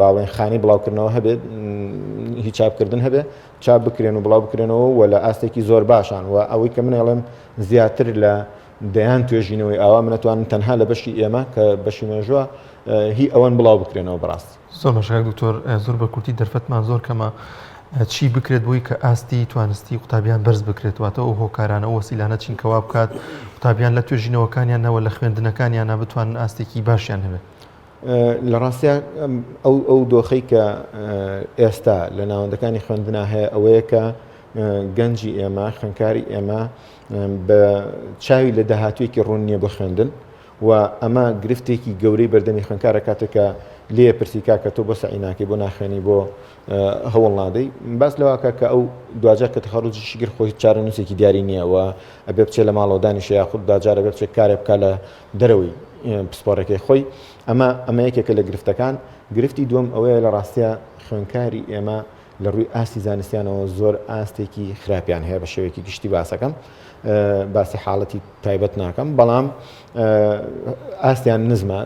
باڵێن خانی بڵاوکردنەوە هەبێت هی چاپکردن هەبێت چاپ بکرێن و بڵاو بکرێنەوە و لە ئاستێکی زۆر باشان و ئەوەی کە من ئەڵێم زیاتر لە دەیان توێژینەوەی ئاوا من ئەتوانم تەنها لە بەشی ئێمە کە بەشی مێژووە هی ئەوەن بڵاو بکرێنەوە بەڕاستی. زۆر باشە کاک دکتۆر زۆر بە کورتی دەرفەتمان زۆر کەمە چی بکرێت بۆی کە ئاستی توانستی قوتابیان بەرز بکرێت واتە ئەو هۆکارانە ئەو وەسیلانە چین کەوا بکات قوتابیان لە توێژینەوەکانیانەوە لە خوێندنەکانیانە بتوانن ئاستێکی باشیان هەبێت. لە ڕاستیا ئەو ئەو دۆخەی کە ئێستا لە ناوەندەکانی خوێندنا هەیە ئەوەیە کە گەنجی ئێمە، خوێندکاری ئێمە بە چاوی لە داهاتوویەکی ڕوون نییە بۆ خوێندن و ئەمە گرفتێکی گەورەی بەردەمی خوێندکارە کاتێک کە لێ پرسی کاکە تۆ بۆ سەعی ناکەی بۆ ناخوێنی بۆ هەوڵ نادەی باس لەواکە کە ئەو دواجار کە تەخەڕوجیشی کرد خۆی چارەنووسێکی دیاری نییە و ئەبێ بچێت لە ماڵەوە دانیشە یاخود دواجار ئەبێ بچێت کارێک بکات لە دەرەوەی پسپۆڕەکەی خۆی ئەمە ئەمە یەکێکە لە گرفتەکان گرفتی دووەم ئەوەیە لە ڕاستە خوێندکاری ئێمە لە ڕووی ئاستی زانستیانەوە زۆر ئاستێکی خراپیان هەیە بە شێوەیەکی گشتی باسەکەم باسی حاڵەتی تایبەت ناکەم بەڵام ئاستیان نزمە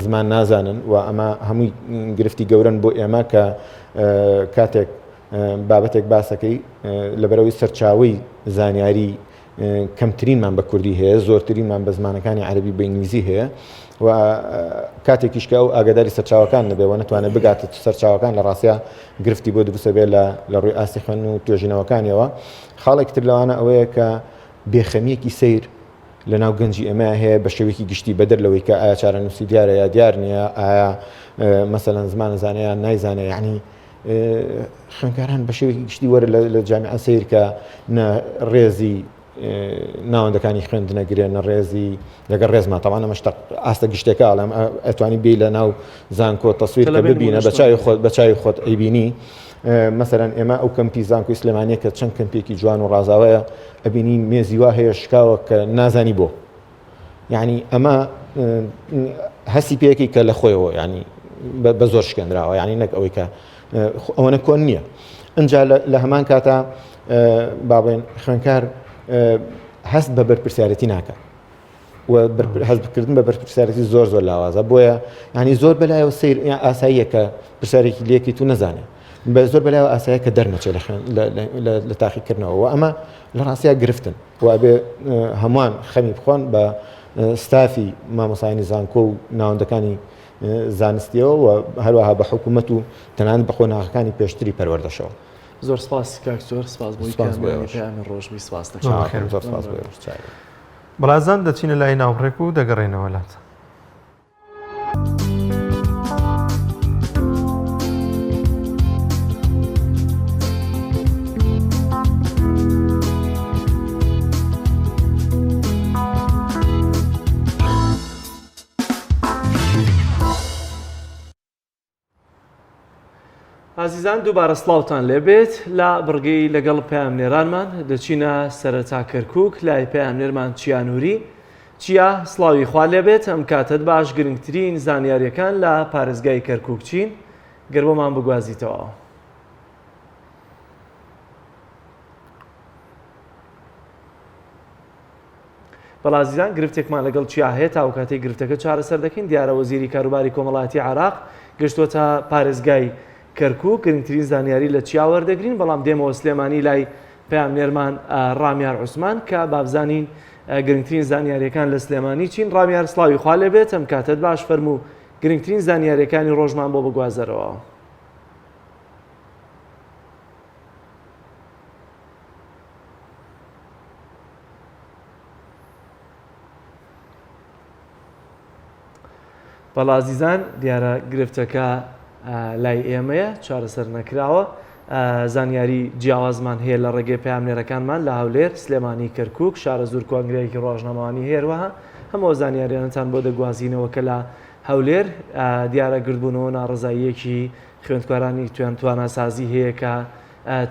زمان نازانن و ئەمە هەمووی گرفتی گەورن بۆ ئێمە کە کاتێک بابەتێک باسەکەی لەبەرەوەی سەرچاوی زانیاری کەمترینمان بە کوردی هەیە، زۆرترینمان بە زمانەکانی عەرەبی بە ئینگلیزی هەیە و کاتێکیش کە ئەو ئاگاداری سەرچاوەکان نەبێ و نەتوانێت بگاتە سەرچاوەکان لە ڕاستیا گرفتی بۆ دروستە بێ لە لە ڕووی ئاستی خوێندن و توێژینەوەکانیەوە. خاڵێکی تر لەوانە ئەوەیە کە بێخەمییەکی سەیر لە ناو گەنجی ئێمە هەیە بە شێوەیەکی گشتی بەدەر لەوەی کە ئایا چارەنووسی دیارە یا دیار نییە، ئایا مەسەلەن زمانەزانە یان نایزانێ یعنی خوێندکاران بە شێوەیەکی گشتی وەرە لە جامیعە سەیر کە نە ڕێزی ناوەندەکانی خوێندنە گرێن نە ڕێزی لەگەڵ ڕێزما تاوان ئەمە شتە ئاستە گشتەکە ئەڵێم ئەتوانی بێ لە ناو زانکۆ تەسویر کە ببینە بە چاوی خۆت بە چاوی خۆت ئەیبینی مەسەرەن ئێمە ئەو کەمپی زانکۆی سلێمانیە کە چەند کەمپێکی جوان و ڕازاوەیە ئەبینی مێزی وا هەیە شکاوە کە نازانی بۆ یعنی ئەمە هەستی پێکی کە لە خۆیەوە ینی بە زۆر شکێنراوە ینی نەک ئەوەی کە ئەوەنە کۆن نییە ئەجا لە هەمان کاتا با بڵێن خوێنکار هەست بە بەرپرسیارەتی ناکە و هەستکردن بە بەرپرسیارەتی زۆر زۆر لاوازە بۆیە ینی زۆر بەلایەوە سیر ئاساییە کە پرسیارێکی لێکی تو نەزانێت بە زۆر بەلایەوە ئاسایە کە دەرنەچێت لە خوێن لە تاقیکردنەوە و ئەمە لە ڕاستیا گرفتن و ئەبێ هەمووان خەمی بخۆن بە ستافی مامۆسایانی زانکۆ و ناوەندەکانی زانستیەوە و هەروەها بە حکوومەت و تەنانەت بە قۆناغەکانی پێشتری پەروەردەشەوە. زۆر سپاس کاک زۆر سپاس بۆی سپاس بۆ ئێوەش. پەیامی ڕۆژ بی سپاس زۆر دەکەم. بەخێر زۆر سپاس بۆ ئێوەش. چاوی. بەڵازان دەچینە لای ناوبڕێک و دەگەڕێینەوە لات. ئازیزان دووبارە سڵاوتان لێبێت لە بڕگەی لەگەڵ پەیامنێرانمان دەچینە سەرەتا کەرکک لای پەیامنێرمان چیانوری چیا سڵاوی خوا لێبێت ئەم کاتت باش گرنگترین زانیاریەکان لە پارێزگای کەرکک چین گەر بۆمان بگوازیتەوە. بەڵێ ئازیزان گرفتێکمان لەگەڵ چیا هەیە تا ئەوکاتەی گرفتەکە چارەسەر دەکەین دیارە وەزیری کاروباری کۆمەڵایەتی عێراق گەشتووەتە پارێزگای کەرکوک گرنگترین زانیاری لە چیا وەردەگرین بەڵام دێمەوە سلێمانی لای پەیامنێرمان ڕامیار عوسمان کە بابزانین گرنگترین زانیاریەکان لە سلێمانی چین ڕامیار سڵاوی خوا لێبێت ئەم کاتت باش فەرموو گرنگترین زانیاریەکانی ڕۆژمان بۆ بگوازەرەوە. بەڵێ ئازیزان دیارە گرفتەکە لای ئێمەیە چارەسەر نەکراوە زانیاری جیاوازمان هەیە لە ڕێگەی پەیامنێرەکانمان لە هەولێر سلێمانی کەرکک شارە زور کۆنگرەیەکی ڕۆژنامەوانی هەروەها هەموو زانیاریانتان بۆ دەگوازینەوە کە لە هەولێر دیارە گردبوونەوە ناڕزاییەکی خوێندکارانی توێن تواناسازی هەیە کە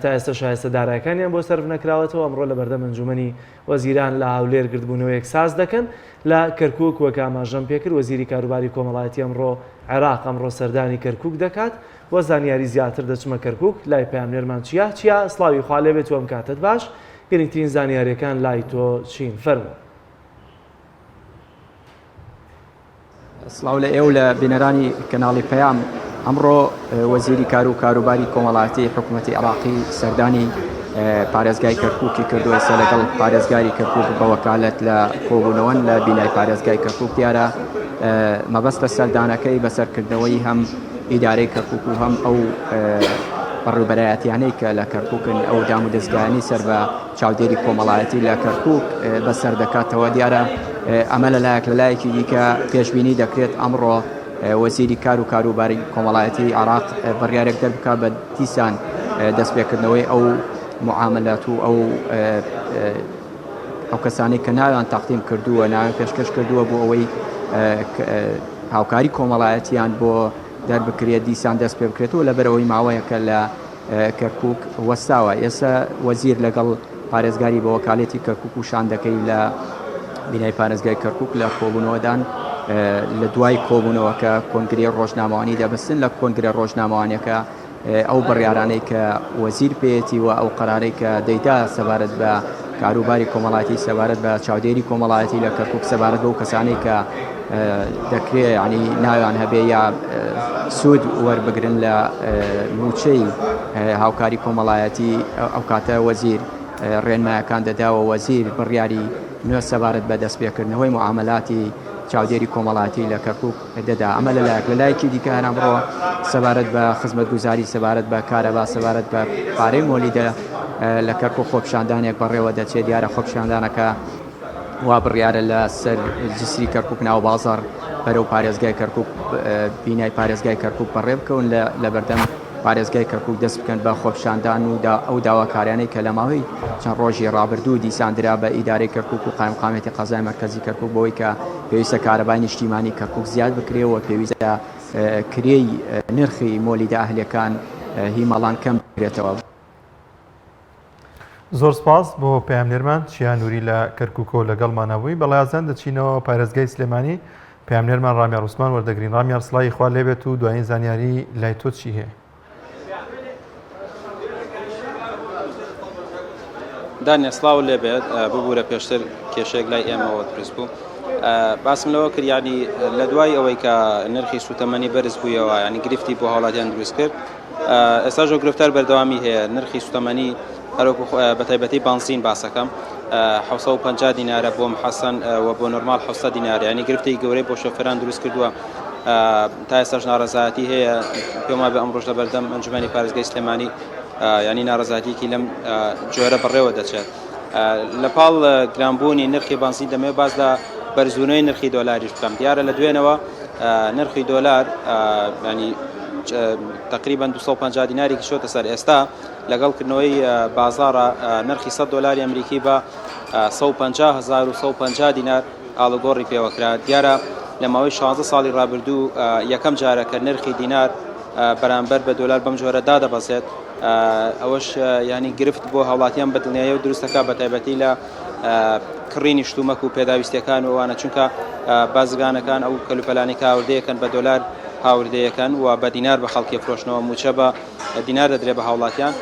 تا ئێستا شایستە دارایەکانیان بۆ سەرف نەکراوەتەوە، ئەمڕۆ لەبەردەم ئەنجومەنی وەزیران لە هەولێر گردبوونەوەیەک ساز دەکەن. لە کەرکوک وەک ئاماژەم پێکرد وەزیری کاروباری کۆمەڵایەتی ئەمڕۆ عێراق ئەمڕۆ سەردانی کەرکوک دەکات. بۆ زانیاری زیاتر دەچمە کەرکوک لای پەیامنێرمان چیا. چیا سڵاوی خوا لێبێت و ئەم کاتەت باش. گرنگترین زانیاریەکان لای تۆ چین؟ فەرموو. سڵاو لە ئێوە لە بینەرانی کەناڵی پەیام. ئەمڕۆ وەزیری کار و کاروباری کۆمەڵایەتی حکوومەتی عێراقی سەردانی پارێزگای کەرکووکی کردووە ئێستا لەگەڵ پارێزگاری کەرکووک بە وەکالەت لە کۆبوونەوەن لە بینای پارێزگای کەرکووک دیارە مەبەست لە سەردانەکەی بەسەرکردنەوەی هەم ئیدارەی کەرکووک و هەم ئەو بەڕێوبەرایەتیانەی کە لە کەرکووکن ئەو دام و دەزگایانی سەر بە چاودێری کۆمەڵایەتی لە کەرکووک بەسەر دەکاتەوە دیارە ئەمە لەلایەک لەلایەکی دیکە پێشبینی دەکرێت ئەمڕۆ وەزیری کار و کاروباری کۆمەڵایەتی عراق بڕیارێک دەربکات بە دیسان دەستپێکردنەوەی ئەو. معاملات و ئەو ئەو کەسانەی کە ناویان تەقدیم کردووە ناویان پێشکەش کردووە بۆ ئەوەی هاوکاری کۆمەڵایەتیان بۆ دەربکرێت دیسان دەست پێ بکرێتەوە لەبەرئەوەی ماوەیەکە لە کەرکک وەستاوە ئێستا وەزیر لەگەڵ پارێزگاری بە وەکالەتی کەرکک و شاندەکەی لە بینای پارێزگای کەرکک لە کۆبوونەوەدان لە دوای کۆبوونەوەکە کۆنگرەی ڕۆژنامەوانی دەبستن لە کۆنگرە ڕۆژنامەوانەکە ئەو بڕیارانەی کە وەزیر پێیەتی و ئەو قەرارەی کە دەیدا سەبارەت بە کاروباری کۆمەڵایەتی سەبارەت بە چاودێری کۆمەڵایەتی لە کەرکک سەبارەت بەو کەسانەی کە دەکرێ ینی ناویان هەبێ یا سوود وەربگرن لە موچەی هاوکاری کۆمەڵایەتی ئەو کاتە وەزیر ڕێنمایەکان دەداوە وەزیر بڕیاری نوێ سەبارەت بە دەستپێکردنەوەی معاملاتی چاودێری کۆمەڵاتی لە کەرکک دەدا، ئەمە لە لایەک، لە لایەکی دیکە هەر ئەمڕۆ سەبارەت بە خزمەتگوزاری، سەبارەت بە کارەبا، سەبارەت بە پارەی مۆلیدە لە کەرکوک خۆپیشاندانێک بەڕێوە دەچێت، دیارە خۆپیشاندانەکە وا بڕیارە لە سەر جسری کەرکوک ناو بازاڕ بەرەو پارێزگای کەرکوک بینای پارێزگای کەرکوک بەڕێ بکەون لە بەردەم پارێزگای کەرکوک دەست بکەن بە خۆپیشاندان و ئەو داواکاریانەی کە لە ماوەی چەند ڕۆژی ڕابردوو دیسان درا بە ئیدارەی کەرکوک و قایمقامیەتی قەزای مەرکەزی کەرکوک بەوەی کە پێویستە کارەبای نیشتیمانی کەرکوک زیاد بکرێ و پێویستە کرێی نرخی مۆلیدە ئەهلیەکان هی ماڵان کەم بکرێتەوە. زۆر سپاس بۆ پەیامنێرمان چیا نوری لە کەرکوکەوە لەگەڵمانە بووی. بەڵێ ئازیزان دەچینەوە پارێزگای سلێمانی پەیامنێرمان ڕامیار عوسمان وەردەگرین. ڕامیار سڵاوی خوا لێبێت و دوایین زانیاری لای تۆ چی هەیە؟ دانیا سڵاو لێبێت ببوورە پێشتر کێشەیەک لای ئێمەوە دروست بوو باسم لەوە کرد یعنی لە دوای ئەوەی کە نرخی سوتەمەنی بەرز بوویەوە ینی گرفتی بۆ هاوڵاتیان دروست کرد ئێستاش ئەو گرفتار بەردەوامی هەیە نرخی سوتەمەنی هەروەکو بە تایبەتی بانزین باسەکەم 750 دینارە بۆ محەسەن و بۆ نۆرمال 700 دینار ینی گرفتی گەورەی بۆ شۆفێران دروست کردووە تا ئێستاش ناڕەزایەتی هەیە پێم وابێ ئەمڕۆش لە بەردەم ئەنجومەنی پارێزگای سلێمانی ینی ناڕەزایەتیکی لەم جۆرە بەڕێوە دەچێت لە پاڵ گرانبوونی نرخی بانزین دەمەوێت باس لە بەرزبوونەوەی نرخی دۆلاریش بکەم دیارە لە دوێنەوە نرخی دۆلار ینی تقریبا 250 دینارێکی شۆتە سەر ئێستا لەگەڵ کردنەوەی بازاڕە نرخی 100 دلاری ئەمریکی بە 150 دینار ئاڵوگۆڕی پێوەکرا دیارە لە ماوەی 16 ساڵی ڕابردوو یەکەم جارە کە نرخی دینار بەرامبەر بە دۆلار بەم جۆرە دادەبەزێت ئەوەش ینی گرفت بۆ هاوڵاتیان بە دڵنیایی و دروستەکە بە تایبەتی لە کڕینی شتومەک و پێداویستیەکان و ئەوانە چونکە بازرگانەکان ئەو کەلوپەلانی کە هاوردەیەکەن بە دۆلار هاوردەیەکەن و بە دینار بە خەڵکی فرۆشنەوە موچە بە دینار دەدرێت بە هاوڵاتیان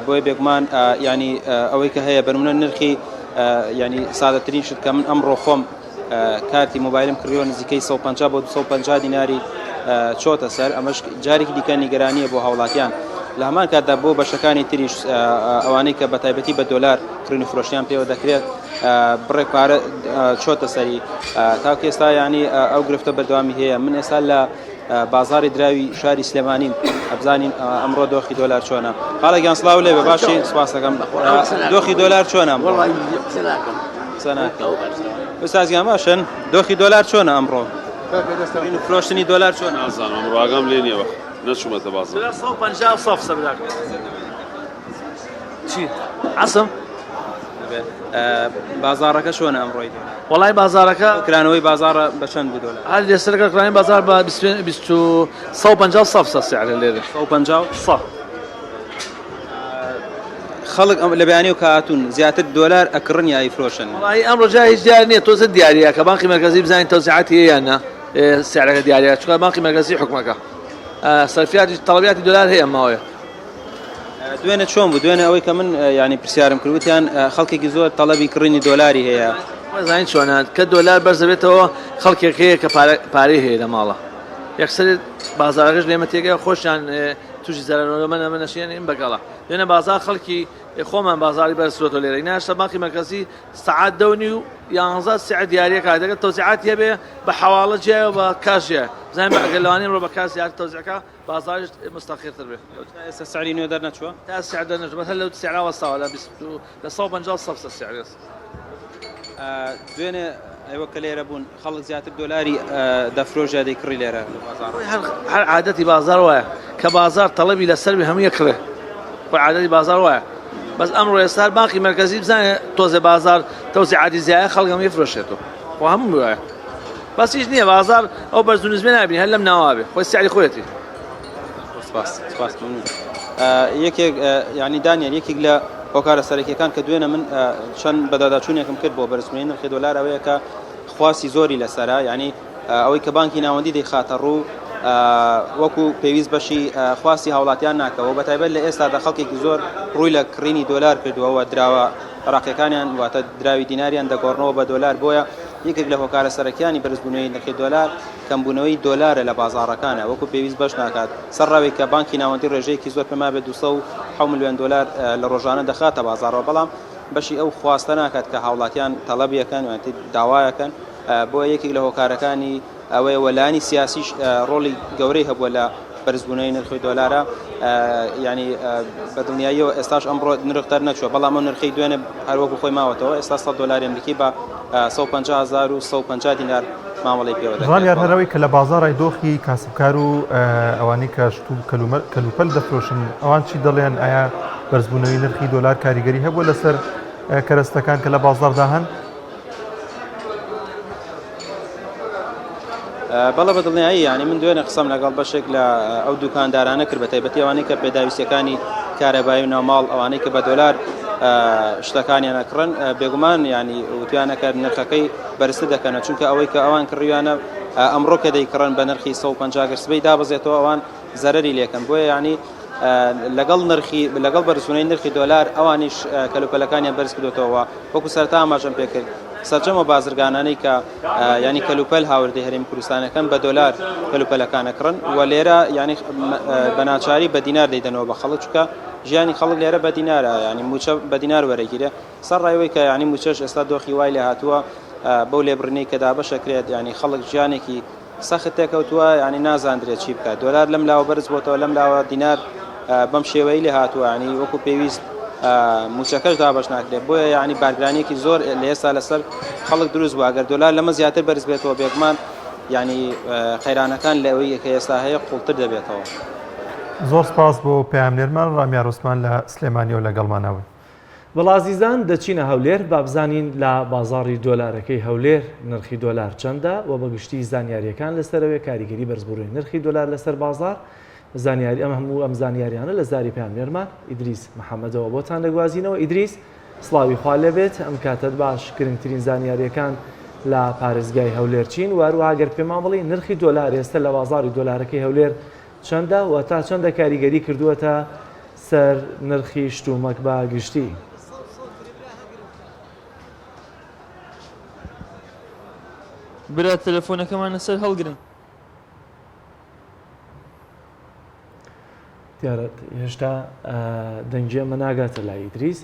بۆیە بێگومان ینی ئەوەی کە هەیە بەرمونە نرخی ینی سادەترین شت کە من ئەمڕۆ خۆم کارتی مۆبایلم کڕیوە نزیکەی 150 بۆ 250 دیناری چۆتە سەر ئەمەش جارێکی دیکە نیگەرانیە بۆ هاوڵاتیان لە هەمان کاتدا بۆ بەشەکانی تریش ئەوانەی کە بە تایبەتی بە دۆلار کڕین و فرۆشیان پێوە دەکرێت بڕێک پارە چۆتە سەری تاکو ئێستا ینی ئەو گرفتە بەردەوامی هەیە من ئێستا لە بازاری دراوی شاری سلێمانیم ئەبزانین ئەمڕۆ دۆخی دۆلار چۆنە خاڵە گیان سڵاو لێ بە باشی سپاسەکەم دۆخی دۆلار چۆنە قسە ناکەم ئوستاز گیان باشن دۆخی دۆلار چۆنە ئەمڕۆ فرۆشتنی دۆلار چۆن نازانم ئەمڕۆ ئاگام لێ نییە نەچوومەتە بازاڕ. 150 سەف سەبراکە چی عەسم بازاڕەکە چۆنە ئەمڕۆی وەڵای بازاڕەکە کرانەوەی بازاڕە بە چەند بوو دۆلار هەر لەسەرەکە کرانی بازار بە 150 سەف سە سعرە لێرە 150 سە خەڵک ئەم لە بەیانی و کە هاتوون زیاتر دۆلار ئەکڕن یا ئەیفرۆشن؟ وەڵایی ئەمڕۆ جا هیچ دیار نییە تۆزە دیاریە کە بانقی مەرکەزی بزانین تەوزیعاتی هەیە یان نا سعرەکە دیاریە چونکە بانقی مەرکەزی حکومەکە سەرفیاتی تەڵەبیاتی دۆلار هەیە ئەم ماوەیە. دوێنێ چۆن بوو دوێنێ ئەوەی کە من ینی پرسیارم کرد وتیان خەڵکێکی زۆر تەڵەبی کڕینی دۆلاری هەیە زانین چۆنە کە دۆلار بەرز دەبێتەوە خەڵکێک هەیە کە پارەی هەیە لە ماڵە یەکسەر بازارەکەش لێمە تێگە خۆشیان تووشی زەرەرەوە من ئەمە نەشێنین بەگەڵە دوێنێ بازار خەڵکی خۆمان بازاری بەرز کرۆتەوە لێرە ناشتە بانقی مەرکەزی سەعات دەونی و یانزە سعر دیاریە کات دەگەر تەوزیعاتی هەبێ بە حەواڵە جیایە و بە کاش جیایە بزانین بە ئەگەر لەوانەیە ئەمڕۆ بە کاش زیاتر تەوزیعکە بازاریش مستەقیرتر بێ. تا ئێستا سعری نوێ دەرنەچووە؟ تا سعر دەرنەچووە بەس هەر لەو سعرا وەستاوە لە 20 لە 150 سەد سعر ئێستا. دوێنێ ئێوە کە لێرە بوون خەڵک زیاتر دۆلاری دەفرۆشت یا دەیکڕی لێرە لە بازاڕ؟ هەر عادەتی بازاڕ وایە کە بازاڕ تەڵەبی لەسەر بێ هەمووی ئەکڕێ خۆی عادەتی بازاڕ وایە. بەس ئەمڕۆ ئێستا بانقی مەرکەزی بزانێ تۆزێ بازار تەوزیعاتی زیایە خەڵک هەمووی فرۆشێتەوە خۆ هەموو وایە بەس هیچ نییە بازار ئەو بەرز و نزمێ نابینی هەر لەم ناوە بێ خۆی سعری خۆیەتی. سپاس سپاس ممنون. یەکێک یعنی دانیال یەکێک لە هۆکارە سەرەکیەکان کە دوێنە من چەند بەداداچوونێکم کرد بۆ بەرزبوونی نرخی دۆلار ئەوەیە کە خواستی زۆری لەسەرە یعنی ئەوەی کە بانکی ناوەندی دەیخاتە ڕوو وەکو پێویست بەشی خواستی هاوڵاتیان ناکەوە بە تایبەت لە ئێستادا خەڵکێکی زۆر ڕووی لە کڕینی دۆلار کردووە و دراوە عراقیەکانیان واتە دراوی دیناریان دەگۆڕنەوە بە دۆلار بۆیە یەکێک لە هۆکارە سەرەکیانی بەرزبوونەوەی نرخی دۆلار کەمبوونەوەی دۆلارە لە بازاڕەکانە وەکو پێویست بەش ناکات سەر ڕاوی کە بانکی ناوەندی ڕێژەیەکی زۆر پێما بێت 200 ملیۆن دۆلار لە ڕۆژانە دەخاتە بازاڕەوە بەڵام بەشی ئەو خواستە ناکات کە هاوڵاتیان تەڵەبیەکەن وانتی داوایەکەن بۆیە یەکێک لە هۆکارەکانی ئەوەیە و لایەنی سیاسیش ڕۆڵی گەورەی هەبووە لە بەرزبوونەوەی نرخی دۆلارە ینی بە دڵنیاییەوە ئێستاش ئەمڕۆ نرخ دەرنەچووە بەڵام ئەو نرخی دوێنێ هەروەکو خۆی ماوەتەوە ئێستا 100 دۆلاری ئەمریکی بە 150 دینار مامەڵەی پێوە دەکرێت. ڕامیار هەرەوەی کە لە بازاڕای دۆخی کاسبکار و ئەوانەی کە شت و کەلوپەل دەفرۆشن ئەوان چی دەڵێن ئایا بەرزبوونەوەی نرخی دۆلار کاریگەری هەبووە لەسەر کەرەستەکان کە لە بازاڕدا هەن؟ بەڵێ بە دڵنیایی یانی من دوێنێ قسەم لەگەڵ بەشێک لە ئەو دوکاندارانە کرد بە تایبەتی ئەوانەی کە پێداویستیەکانی کارەبایی و ناوماڵ ئەوانەی کە بە دۆلار شتەکانیان ئەکڕن بێگومان ینی وتیانە کە نرخەکەی بەرزتر دەکەنە چونکە ئەوەی کە ئەوان کڕیوانە ئەمڕۆ کە دەیکڕن بە نرخی 150 گەر سبەی دابەزێتەوە ئەوان زەرەری لێکەن بۆیە ینی لەگەڵ نرخی لەگەڵ بەرزبوونەوەی نرخی دۆلار ئەوانیش کەلوپەلەکانیان بەرز کردوێتەوە وەکو سەرتا ئاماژەم پێکرد سەرجەمە بازرگانانەی کە ینی کەلوپەل هاوردەی هەرێمی کوردستانەکەن بە دۆلار کەلوپەلەکانە کڕن و لێرە ینی بە ناچاری بە دینار دەیدەنەوە بە خەڵک چکە ژیانی خەڵک لێرە بە دینارە ینی موچە بە دینار وەرەگیرێ سەر ڕایەوەی کە ینی موچەش ئێستا دۆخی وای لێ هاتووە بەو لێبڕینەی کە دابەشەکرێت ینی خەڵک ژیانێکی سەخت تێکەوتووە یانی نازاندرێت چی بکات دۆلار لەم لاوە بەرز بۆتەوە لەم لاوە دینار بەم شێوەی لێ هاتووە ینی وەکو پێویست موچەکەش دابەش ناکرێت بۆیە یعنی بارگرانیەکی زۆر لە ئێستا لەسەر خەڵک دروست بوو ئەگەر دۆلار لەمە زیاتر بەرز بێتەوە بێگومان ینی قەیرانەکان لە ئەوەی کە ئێستا هەیە قوڵتر دەبێتەوە. زۆر سپاس بۆ پەیامنێرمان ڕامیار عوسمان لە سلێمانیەوە لەگەڵمانە بوو. بەڵا ئازیزان دەچینە هەولێر با بزانین لە بازاڕی دۆلارەکەی هەولێر نرخی دۆلار چەندە و بە گشتی زانیاریەکان لەسەرەوەی کاریگەری بەرزبوونەوەی نرخی دۆلار لەسەر بازاڕ زانیاری ئەم هەموو ئەم زانیاریانە لە زاری پەیامنێرمان ئیدریس محەممەدەوە بۆتان دەگوازینەوە ئیدریس سڵاوی خوا لێبێت ئەم کاتەت باش گرنگترین زانیاریەکان لە پارێزگای هەولێر چین واروها گەر پێمان بڵی نرخی دۆلار ئێستا لە بازاڕی دۆلارەکەی هەولێر چەندە و تا چەندە کاریگەری کردووەتە سەر نرخی شتومەک بە گشتی. برا تەلەفۆنەکەمان لەسەر هەڵگرن. دیارە هێشتا دەنگی ئەمە ناگاتە لای ئیدریس.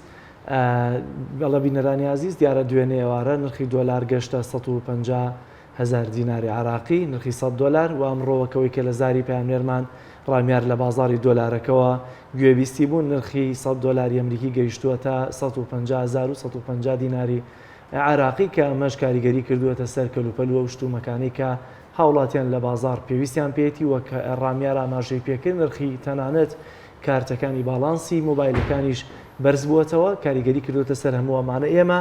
بەڵە بینەرانی ئازیز دیارە دوێنێ ئێوارە نرخی دۆلار گەشتە 150 هەزار دیناری عێراقی، نرخی سەد دۆلار، و ئەمڕۆ وەک ئەوەی کە لە زاری پەیامنێرمان ڕامیار لە بازاڕی دۆلارەکەوە گوێبیستی بوون، نرخی سەد دۆلاری ئەمریکی گەیشتووەتە 150,150 دیناری عێراقی کە ئەمەش کاریگەری کردووەتە سەر کەلوپەل و ئەو شتومەکانەی کە هاوڵاتیان لە بازاڕ پێویستیان پێیەتی، وەک ڕامیار ئاماژەی پێکرد نرخی تەنانەت کارتەکانی باڵانسی مۆبایلەکانیش بەرزبووەتەوە، کاریگەری کردووەتە سەر هەموو ئەمانە. ئێمە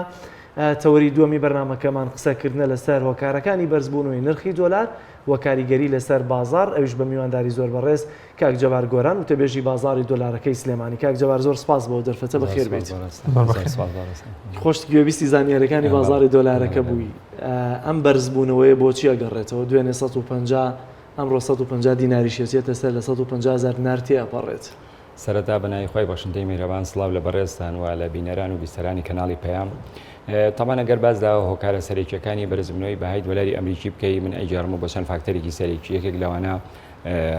تەوەری دووەمی بەرنامەکەمان قسەکردنە لەسەر هۆکارەکانی بەرزبوونەوەی نرخی دۆلار و کاریگەری لەسەر بازاڕ، ئەویش بە میوانداری زۆر بەڕێز کاک جەبار گۆران وتەبێژی بازاڕی دۆلارەکەی سلێمانی. کاک جەبار زۆر سپاس بۆ دەرفەتە، بەخێر بێیت. خۆشت گوێبیستی زانیاریەکانی بازاڕی دۆلارەکە بووی، ئەم بەرزبوونەوەیە بۆچی ئەگەڕێتەوە؟ دوێنێ 150 ئەمڕۆ 150 دیناریش ئەچێتە سەر لە 150 هەزار دینار تێئەپەڕێت. سەرەتا بە ناوی خوای بەخشندەی میهرەبان سڵاو لە بەڕێزتان و لە بینەران و بیسەرانی کەناڵی پەیام. تەبعەن ئەگەر باس لە هۆکارە سەرەکیەکانی بەرزبوونەوەی بەهای دۆلاری ئەمریکی بکەی من ئەیگێڕمەوە بۆ چەند فاکتەرێکی سەرەکی یەکێک لەوانە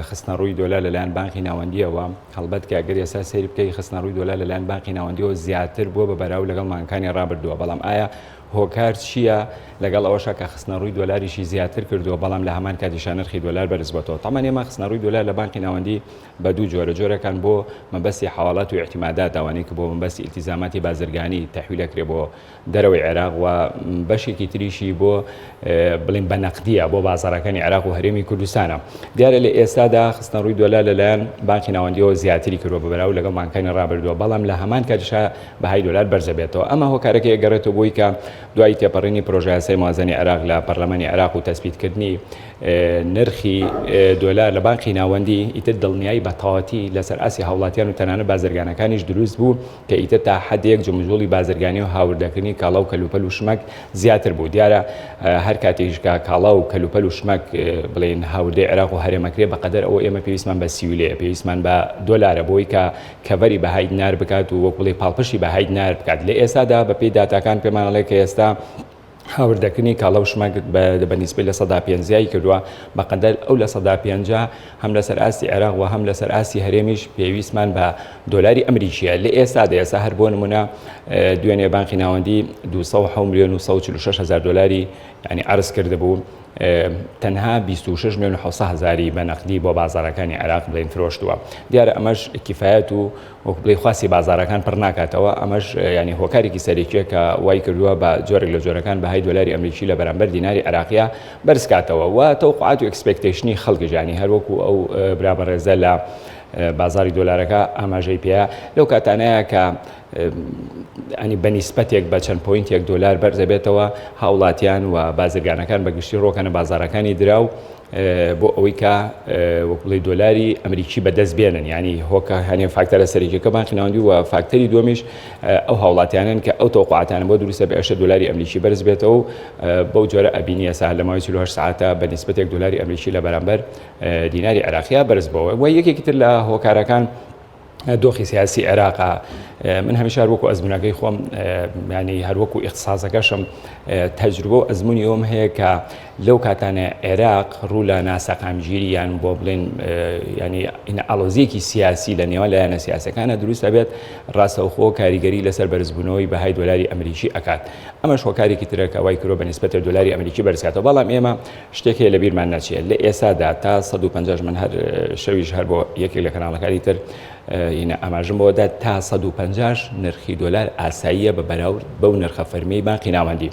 خستنەڕووی دۆلار لەلایەن بانقی ناوەندیەوە هەڵبەت کە ئەگەر ئێستا سەیر بکەی خستنەڕووی دۆلار لەلایەن بانقی ناوەندیەوە زیاتر بووە بە بەراورد لەگەڵ مانگەکانی ڕابردووە بەڵام ئایا هۆکار چییە لەگەڵ ئەوەشا کە خستنەڕووی دۆلاریشی زیاتر کردووە بەڵام لە هەمان کاتیشا نرخی دۆلار بەرزبۆتەوە تەبعەن ئێمە خستنەڕووی دۆلار لە بانقی ناوەندی بە دوو جۆرە جۆرەکان بۆ مەبەستی حەواڵات و ئیعتیمادات ئەوانەی کە بۆ مەبەستی ئیلتیزاماتی بازرگانی تەحویل ئەکرێ بۆ دەرەوەی عێراق و بەشێکی تریشی بۆ بڵین بە نەقدیە بۆ بازاڕەکانی عێراق و هەرێمی کوردستانە. دیارە لە ئێستادا خستنەڕووی دۆلار لەلایەن بانکی ناوەندیەوە زیاتری کردووە بە بەراورد لەگەڵ مانگەکانی ڕابردووە، بەڵام لە هەمان کاتیشا بەهای دۆلار بەرزەبێتەوە. ئەمە هۆکارەکەی ئەگەڕێتەوە بۆی کە دوای تێپەڕینی پرۆژەیاسای موازنەی عێراق لە پەرلەمانی عێراق و تەسبیتکردنی نرخی دۆلار لە بانقی ناوەندی، ئیتر دڵنیایی بە تەواوەتی لەسەر ئاستی هاوڵاتیان و تەنانەت بازرگانەکانیش دروست بوو کە ئیتر تا حەدێک جموجوڵی بازرگانی و هاوردەکردنی کاڵا و کەلوپەل و شمەک زیاتر بوو. دیارە هەر کاتێکیش کە کاڵا و کەلوپەل و شمەک بڵێین هاوردەی عێراق و هەرێم ئەکرێ بەقەدەر ئەوە ئێمە پێویستمان بە سیولەیە، پێویستمان بە دۆلارە بۆی کە cover ی بەهای دینار بکات و وەک بڵێی پاڵپشتی بەهای دینار بکات. لە ئێستادا بەپێی داتاکان پێمان ئەڵێ کە ئێستا هاوردەکردنی کاڵا و شمەک بە نیسبەی 5% زیای کردووە، بەقەدەر ئەو 5% هەم لەسەر ئاستی عێراق و هەم لەسەر ئاستی هەرێمیش پێویستمان بە دۆلاری ئەمریکییە لە ئێستادا. ئێستا هەر بۆ نمونە دوێنێ بانقی ناوەندی 207 میلیۆن و 146 هەزار دۆلاری ینی عەرز کردبوو، تەنها 26 میلیۆن و 700 هەزاری بە نەقدی بۆ بازاڕەکانی عێراق بڵێن فرۆشتووە. دیارە ئەمەش کیفایەت و وەکو بڵێی خواستی بازاڕەکان پڕ ناکاتەوە، ئەمەش یانی هۆکارێکی سەرەکیە کە وای کردووە بە جۆرێک لە جۆرەکان بەهای دۆلاری ئەمریکی لە بەرامبەر دیناری عێراقیە بەرز کاتەوە و تەوقعات و expectation ی خەڵکیش یانی هەر وەکو ئەو برا بەڕێزە لە بازاری دۆلارەکە ئاماژەی پێیە لەو کاتانەیە کە ئەنی بە نیسبەتێک بە چەند point ێک دۆلار بەرزەبێتەوە هاوڵاتیان و بازرگانەکان بە گشتی ڕۆکەنە بازارەکانی دراو بۆ ئەوەی کە وەک بڵێی دۆلاری ئەمریکی بەدەست بێنن ینی هۆکە هەنێ فاکتەرە سەرەکیەکە بانکی ناوەندی و فاکتەری دووەمیش ئەو هاوڵاتیانن کە ئەو تەوقعاتانە بۆ دروستە بە ئێشە دۆلاری ئەمریکی بەرز بێتەوە و بەو جۆرە ئەبینی ئێستا لە ماوەی 48 ساعتە بە نیسبەتێک دۆلاری ئەمریکی لە بەرامبەر دیناری عێراقیە بەرز بەوە و یەکێکی تر لە هۆکارەکان دۆخی سیاسی عێراقا من هەمیشە هەروەکو ئەزمونەکەی خۆم ینی هەروەکو ئیختصاصەکەشم تەجروبە و ئەزمموی ئەوم هەیە کە لەو کاتانە عێراق ڕوو لە ناسەقامگیری یان بۆ بڵێن ینی ئالۆزیەکی سیاسی لە نێوان لایەنە سیاسەکانە دروست ئەبێت ڕاستەوخۆ کاریگەری لەسەر بەرزبوونەوەی بەهای دۆلاری ئەمریکی ئەکات ئەمەش هۆکارێکی ترە کە وای کرۆ بە نسبەتە دۆلاری ئەمریکی بەرزکاتەوە بەڵام ئێمە شتێک هەیە لەبیرمان نەچێت لە ئێسادا تا 150 من هەر شەویش هەر بۆ یەکێک لە کەناڵەکانی تر هینە ئاماژم بۆ دا تا 150 نرخی دۆلار ئاساییە بە بەراورد بەو نرخە فەرمیەی بانقی ناوەندی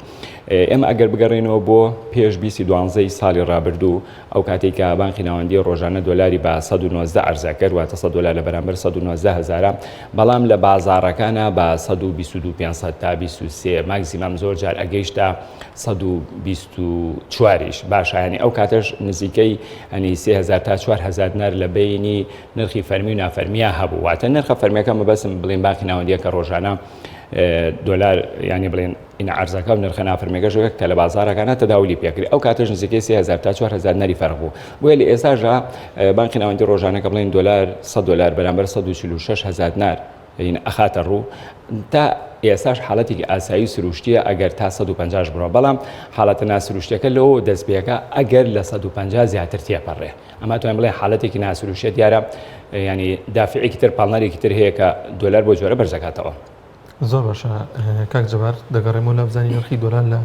ئێمە ئەگەر بگەڕێنەوە بۆ پێش بیستی دوانزەی ساڵی ڕابردوو ئەو کاتێک کە بانقی ناوەندی ڕۆژانە دۆلاری بە 119 عەرزە کرد واتە 100 دۆلار لە بەرامبەر 119 هەزارە بەڵام لە بازاڕەکانە بە 122 500 تا 23 ماکسیمام زۆر جار ئەگەیشتە 124 یش باشە یانی ئەو کاتەش نزیکەی ئەنی 3000 تا 4000 دینار لە بینی نرخی فەرمی و نافەرمییا هەبوو واتە نرخە فەرمیەکە مەبەستم بڵێن بانقی ناوەندیە کە ڕۆژانە دۆلار ینی بڵێن ئینە عەرزەکە و نرخە نافەرمیەکەش کە لە بازارەکانە تەداولی پێکرێ ئەو کاتەش نزیکەی 3000 تا 4000 دیناری فەرق بوو بۆیە لە ئێستاشدا بانقی ناوەندی ڕۆژانە کە بڵێن دۆلار 100 دۆلار بەرامبەر 146 هزار دینار ین ئەخاتە ڕوو تا ئێستاش حاڵەتێکی ئاسایی و سروشتیە ئەگەر تا 150 بڕۆ بەڵام حاڵەتە ناسروشتەکە لەوە دەست پێکە ئەگەر لە 150 زیاتر تێپەڕێ ئەمە توانین بڵێ حاڵەتێکی ناسروشتە دیارە ینی دافعێکی تر پاڵنەرێکی تر هەیە کە دۆلار بۆ جۆرە بەرزەکاتەوە. زۆر باشە کاک جەبار دەگەڕێمەوە لا بزانین نرخی دۆلار لە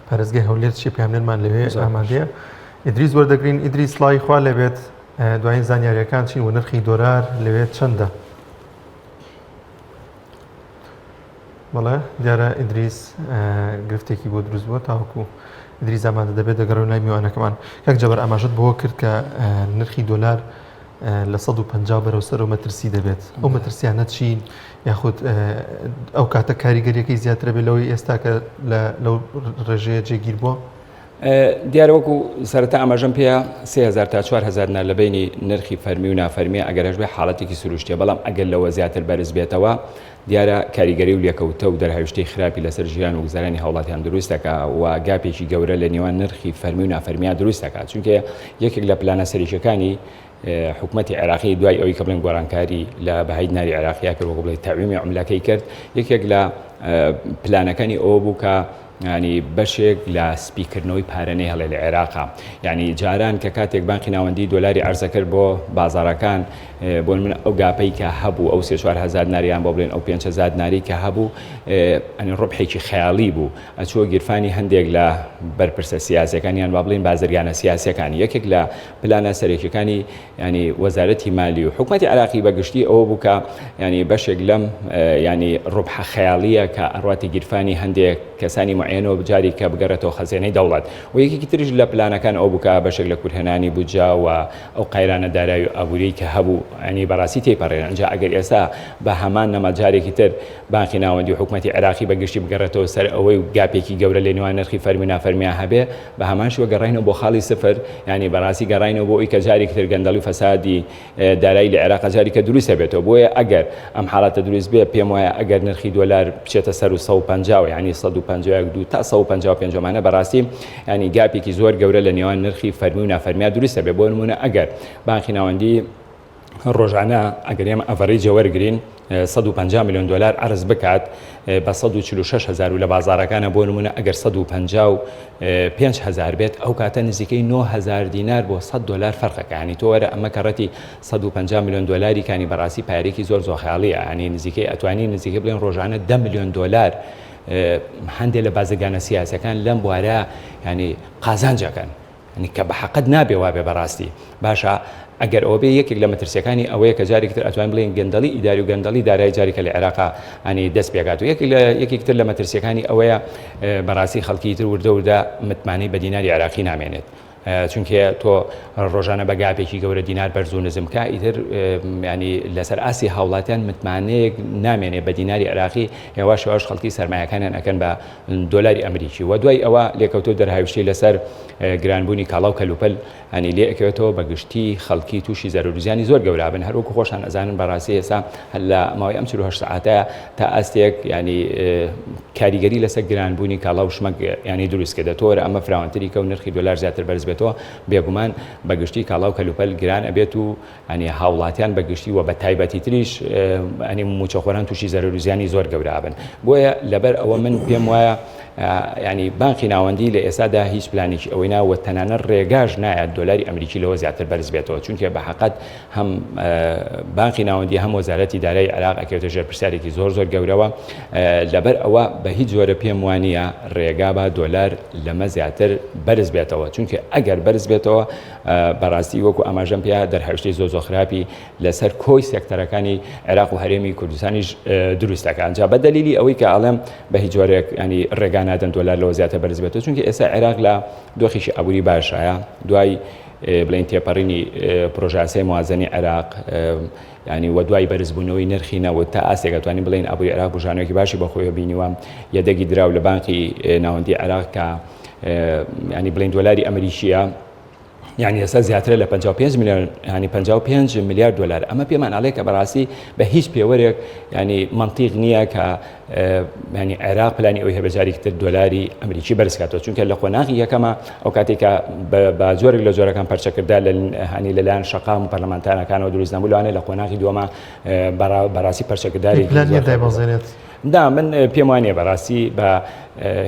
پارێزگای هەولێر چیە پەیامنێرمان لەوێ ئامادەیە ئیدریس وەردەگرین ئیدریس سڵاوی خوا لێبێت دوایین زانیاریەکان چین و نرخی دۆلار لەوێ چەندە؟ بەڵێ دیارە ئیدریس گرفتێکی بۆ دروست بووە تاوەکو ئیدریس ئامادە دەبێت دەگەڕێن لای میوانەکەمان کاک جەبار ئاماژەت بەوە کرد کە نرخی دۆلار لە 150 بەرەو سەر و مەترسی دەبێت ئەو مەترسیانە چین یاخود ئەو کاتە کاریگەریەکەی زیاترە بێت لەوەی ئێستا کە لەو ڕێژەیە جێگیر بووە دیارە وەکو سەرەتا ئاماژەم پێیا 3000 تا 4000 دینار لە بەینی نرخی فەرمی و نافەرمیە ئەگەر هەشبێ حاڵەتێکی سروشتیە بەڵام ئەگەر لەوە زیاتر بەرز بێتەوە دیارە کاریگەری و لێکەوتە و دەرهاویشتەی خراپی لەسەر ژیان و گوزەرانی هاوڵاتیان دروست دەکا و gap ێکی گەورە لە نێوان نرخی فەرمی و نافەرمیا دروست دەکات چونکە یەکێک لە پلانە سەرەکیەکانی حکومەتی عێراقی دوای ئەوەی کە بڵێن گۆڕانکاری لە بەهای دیناری عێراقیا کرد وەکو بڵێ تەعویمی عوملەکەی کرد یەکێک لە پلانەکانی ئەوە بوو کە ینی بەشێک لە سپیکردنەوەی پارە نەیهڵێ لە عێراقا یعنی جاران کە کاتێک بانقی ناوەندی دۆلاری عەرزەکرد بۆ بازارەکان بۆ من ئەو gap ەی کە هەبوو ئەو سێ 4 هزار دیناریان بۆ بڵێن ئەو 5 هزار دیناری کە هەبوو ئەنی ڕبحێکی خەیاڵی بوو ئەچووە گیرفانی هەندێک لە بەرپرسە سیاسەکان یان با بڵێن بازرگانە سیاسەکان یەکێک لە پلانە سەرەکیەکانی یانی وەزارەتی مالی و حکومەتی عێراقی بە گشتی ئەوە بوو کە یانی بەشێک لەم یانی ڕوبحە خەیاڵیە کە ئەڕواتی گیرفانی هەندێک کەسانی معێنەوە بجاری کە بگەڕێتەوە خەزێنەی دەوڵەت و یەکێکی تریش لە پلانەکان ئەو بوو کە بەشێک لە کورتهێنانی بودجە و ئەو قەیرانە دارایی و ئابووریی کە هەبوو یانی بەڕاستی تێیپەڕێنن ئینجا ئەگەر ئێستا بە هەمان نەما جارێکی تر بانقی ناوەندی و حکومەتی عێراقی بە گشتی بگەڕێتەوە سەر ئەوەی و gap ێکی گەورە لە نێوان نرخی فەرمی و نافەرمیا هەبێ بە هەمان شێوە گەڕاینەوە بۆ خاڵی سفر، یانی بەڕاستی گەڕاینەوە بۆ ئەوی کە جارێکی تر گەندەڵی و فەسادی دارایی لە عێراقا جارێکە دروست هەبێتەوە. بۆیە ئەگەر ئەم حاڵەتە دروست بێ، پێم وایە ئەگەر نرخی دۆلار بچێتە سەر و 150 یانی 151 دوو تا 155 ئەمانە بەڕاستی یانی gap ێکی زۆر گەورە لە نێوان نرخی فەرمی و نافەرمیا دروست هەبێ. بۆ نموونە ئەگەر بانقی ناوەندی ڕۆژانە ئەگەر ئێمە average وەرگین 150 میلیۆن دلار عرض بکات بە 146 هزار و لە بازارەکانە بۆ نمونە ئەگەر 155 هزار بێت ئەو کاتە نزیکەی 9000 دینار بۆ 100 دلار فەرقەکانی تۆ وەرە ئەمە کەڕەتی 150 میلیۆن دلاری کانی بەڕاستی پارێکی زۆر زۆر خیاڵیە ینی نزیکەی ئەتوانی نزیکەی بڵێن ڕۆژانە 10 میلیۆن دلار هەندێک لە بازرگانە سیاسەکان لەم بوارە ینی قازانجەکەن یانی کە بە حەقت نابێ وابێ بەڕاستی. باشە ئەگەر ئەوە بێ یەکێک لە مەترسیەکانی ئەوەیە کە جارێکی تر ئەتوانین بڵێین گەندەڵی ئیداری و گەندەڵی دارایی جارێکە لە عێراقا ئەنی دەست پێکات و یەکێک لە یەکێک تر لە مەترسیەکانی ئەوەیە بەڕاستی خەڵکی تر وردە وردە متمانەی بە دیناری عێراقی نامێنێت. چونکە تۆ ڕۆژانە بە gap ێکی گەورە دینار بەرز و نزم کا ئیتر ینی لەسەر ئاستی هاوڵاتیان متمانەیەک نامێنێ بە دیناری عێراقی هێواش هێواش خەڵکی سەرمایەکانیان ئەکەن بە دۆلاری ئەمریکی و دوای ئەوە لێکەوتە و دەرهاویشتەی لەسەر گرانبوونی کاڵا و کەلوپەل هەنی لێ ئەکەوێتەوە بە گشتی خەڵکی تووشی زەرەر و زیانی زۆر گەورە بن هەروەکو خۆشتان ئەزانن بەڕاستی ئێستا لە ماوەی ئەم 48 سەعاتە تا ئاستێک ینی کاریگەری لەسەر گرانبوونی کاڵا و شمەک ینی دروست کردە تۆرە ئەمە فراوانتری کە و نرخی دۆلار زیاتر بەرز بێتەوە بێگومان بە گشتی کاڵا و کەلوپەل گران ئەبێت و ینی هاوڵاتیان بە گشتی و بە تایبەتی تریش ینی موچەخۆران تووشی زەرەر و زیانی زۆر گەورە ئەبن بۆیە لەبەر ئەوە من پێم وایە ینی بانقی ناوەندی لە ئێستادا هیچ پلانێکی ئەوەی نا و تەنانەت ڕێگاش نایات دۆلاری ئەمریکی لەوە زیاتر بەرز بێتەوە چونکە بە حەقەت هەم بانقی ناوەندی هەم وەزارەتی دارایی عێراق ئەکەوێتە ژێر پرسیارێکی زۆر زۆر گەورەوە لەبەر ئەوە بە هیچ جۆرە پێم وانییە ڕێگا بە دۆلار لەمە زیاتر بەرز بێتەوە چونکە ئەگەر بەرز بێتەوە بەڕاستی وەکو ئاماژەم پێ دەرهاویشتەی زۆر زۆر خراپی لەسەر کۆی سێکتەرەکانی عێراق و هەرێمی کوردستانیش دروست دەکات جا بە دەلیلی ئەوەی کە ئەڵێم بە هیچ جۆرێک ینی ڕێگا نادەن دۆلار لەوە زیاتر بەرز بێتەوە چونکە ئێستا عێراق لە دۆخێکی ئابووری باشایە دوای بڵێن تێپەڕینی پرۆژاسای موازنی عێراق ینی وە دوای بەرزبوونەوەی نرخی نەوت تا ئاستێک ئەتوانین بڵێین ئابووری عێراق بوژانەوەیەکی باشی بەخۆیەوە بینیوە یەدەگی دراو لە بانقی ناوەندی عێراق کە ینی بڵێن دۆلاری ئەمریکیە یعنی ئێستا زیاترە لە 55 میلیۆن ینی 55 میلیارد دلار ئەمە پێمان ئەڵێ کە بەڕاستی بە هیچ پێوەرێک ینی منطیق نییە کە ینی عێراق پلانی ئەوی هەبە جارێکی تر دۆلاری ئەمریکی بەرزکاتەوە چونکە لە قۆناغی یەکەمە ئەو کاتێک کە بە جۆرێک لە جۆرەکان پەرچەکردا لە هەنی لەلایەن شەقام و پەرلەمانتارەکانەوە دروست نەبوو لەوانەیە لە قۆناغی دووەمە بەڕاستی پەرچەکرداری پلان نییە دایبەزێنێت دا من پێم وانە بەڕاستی بە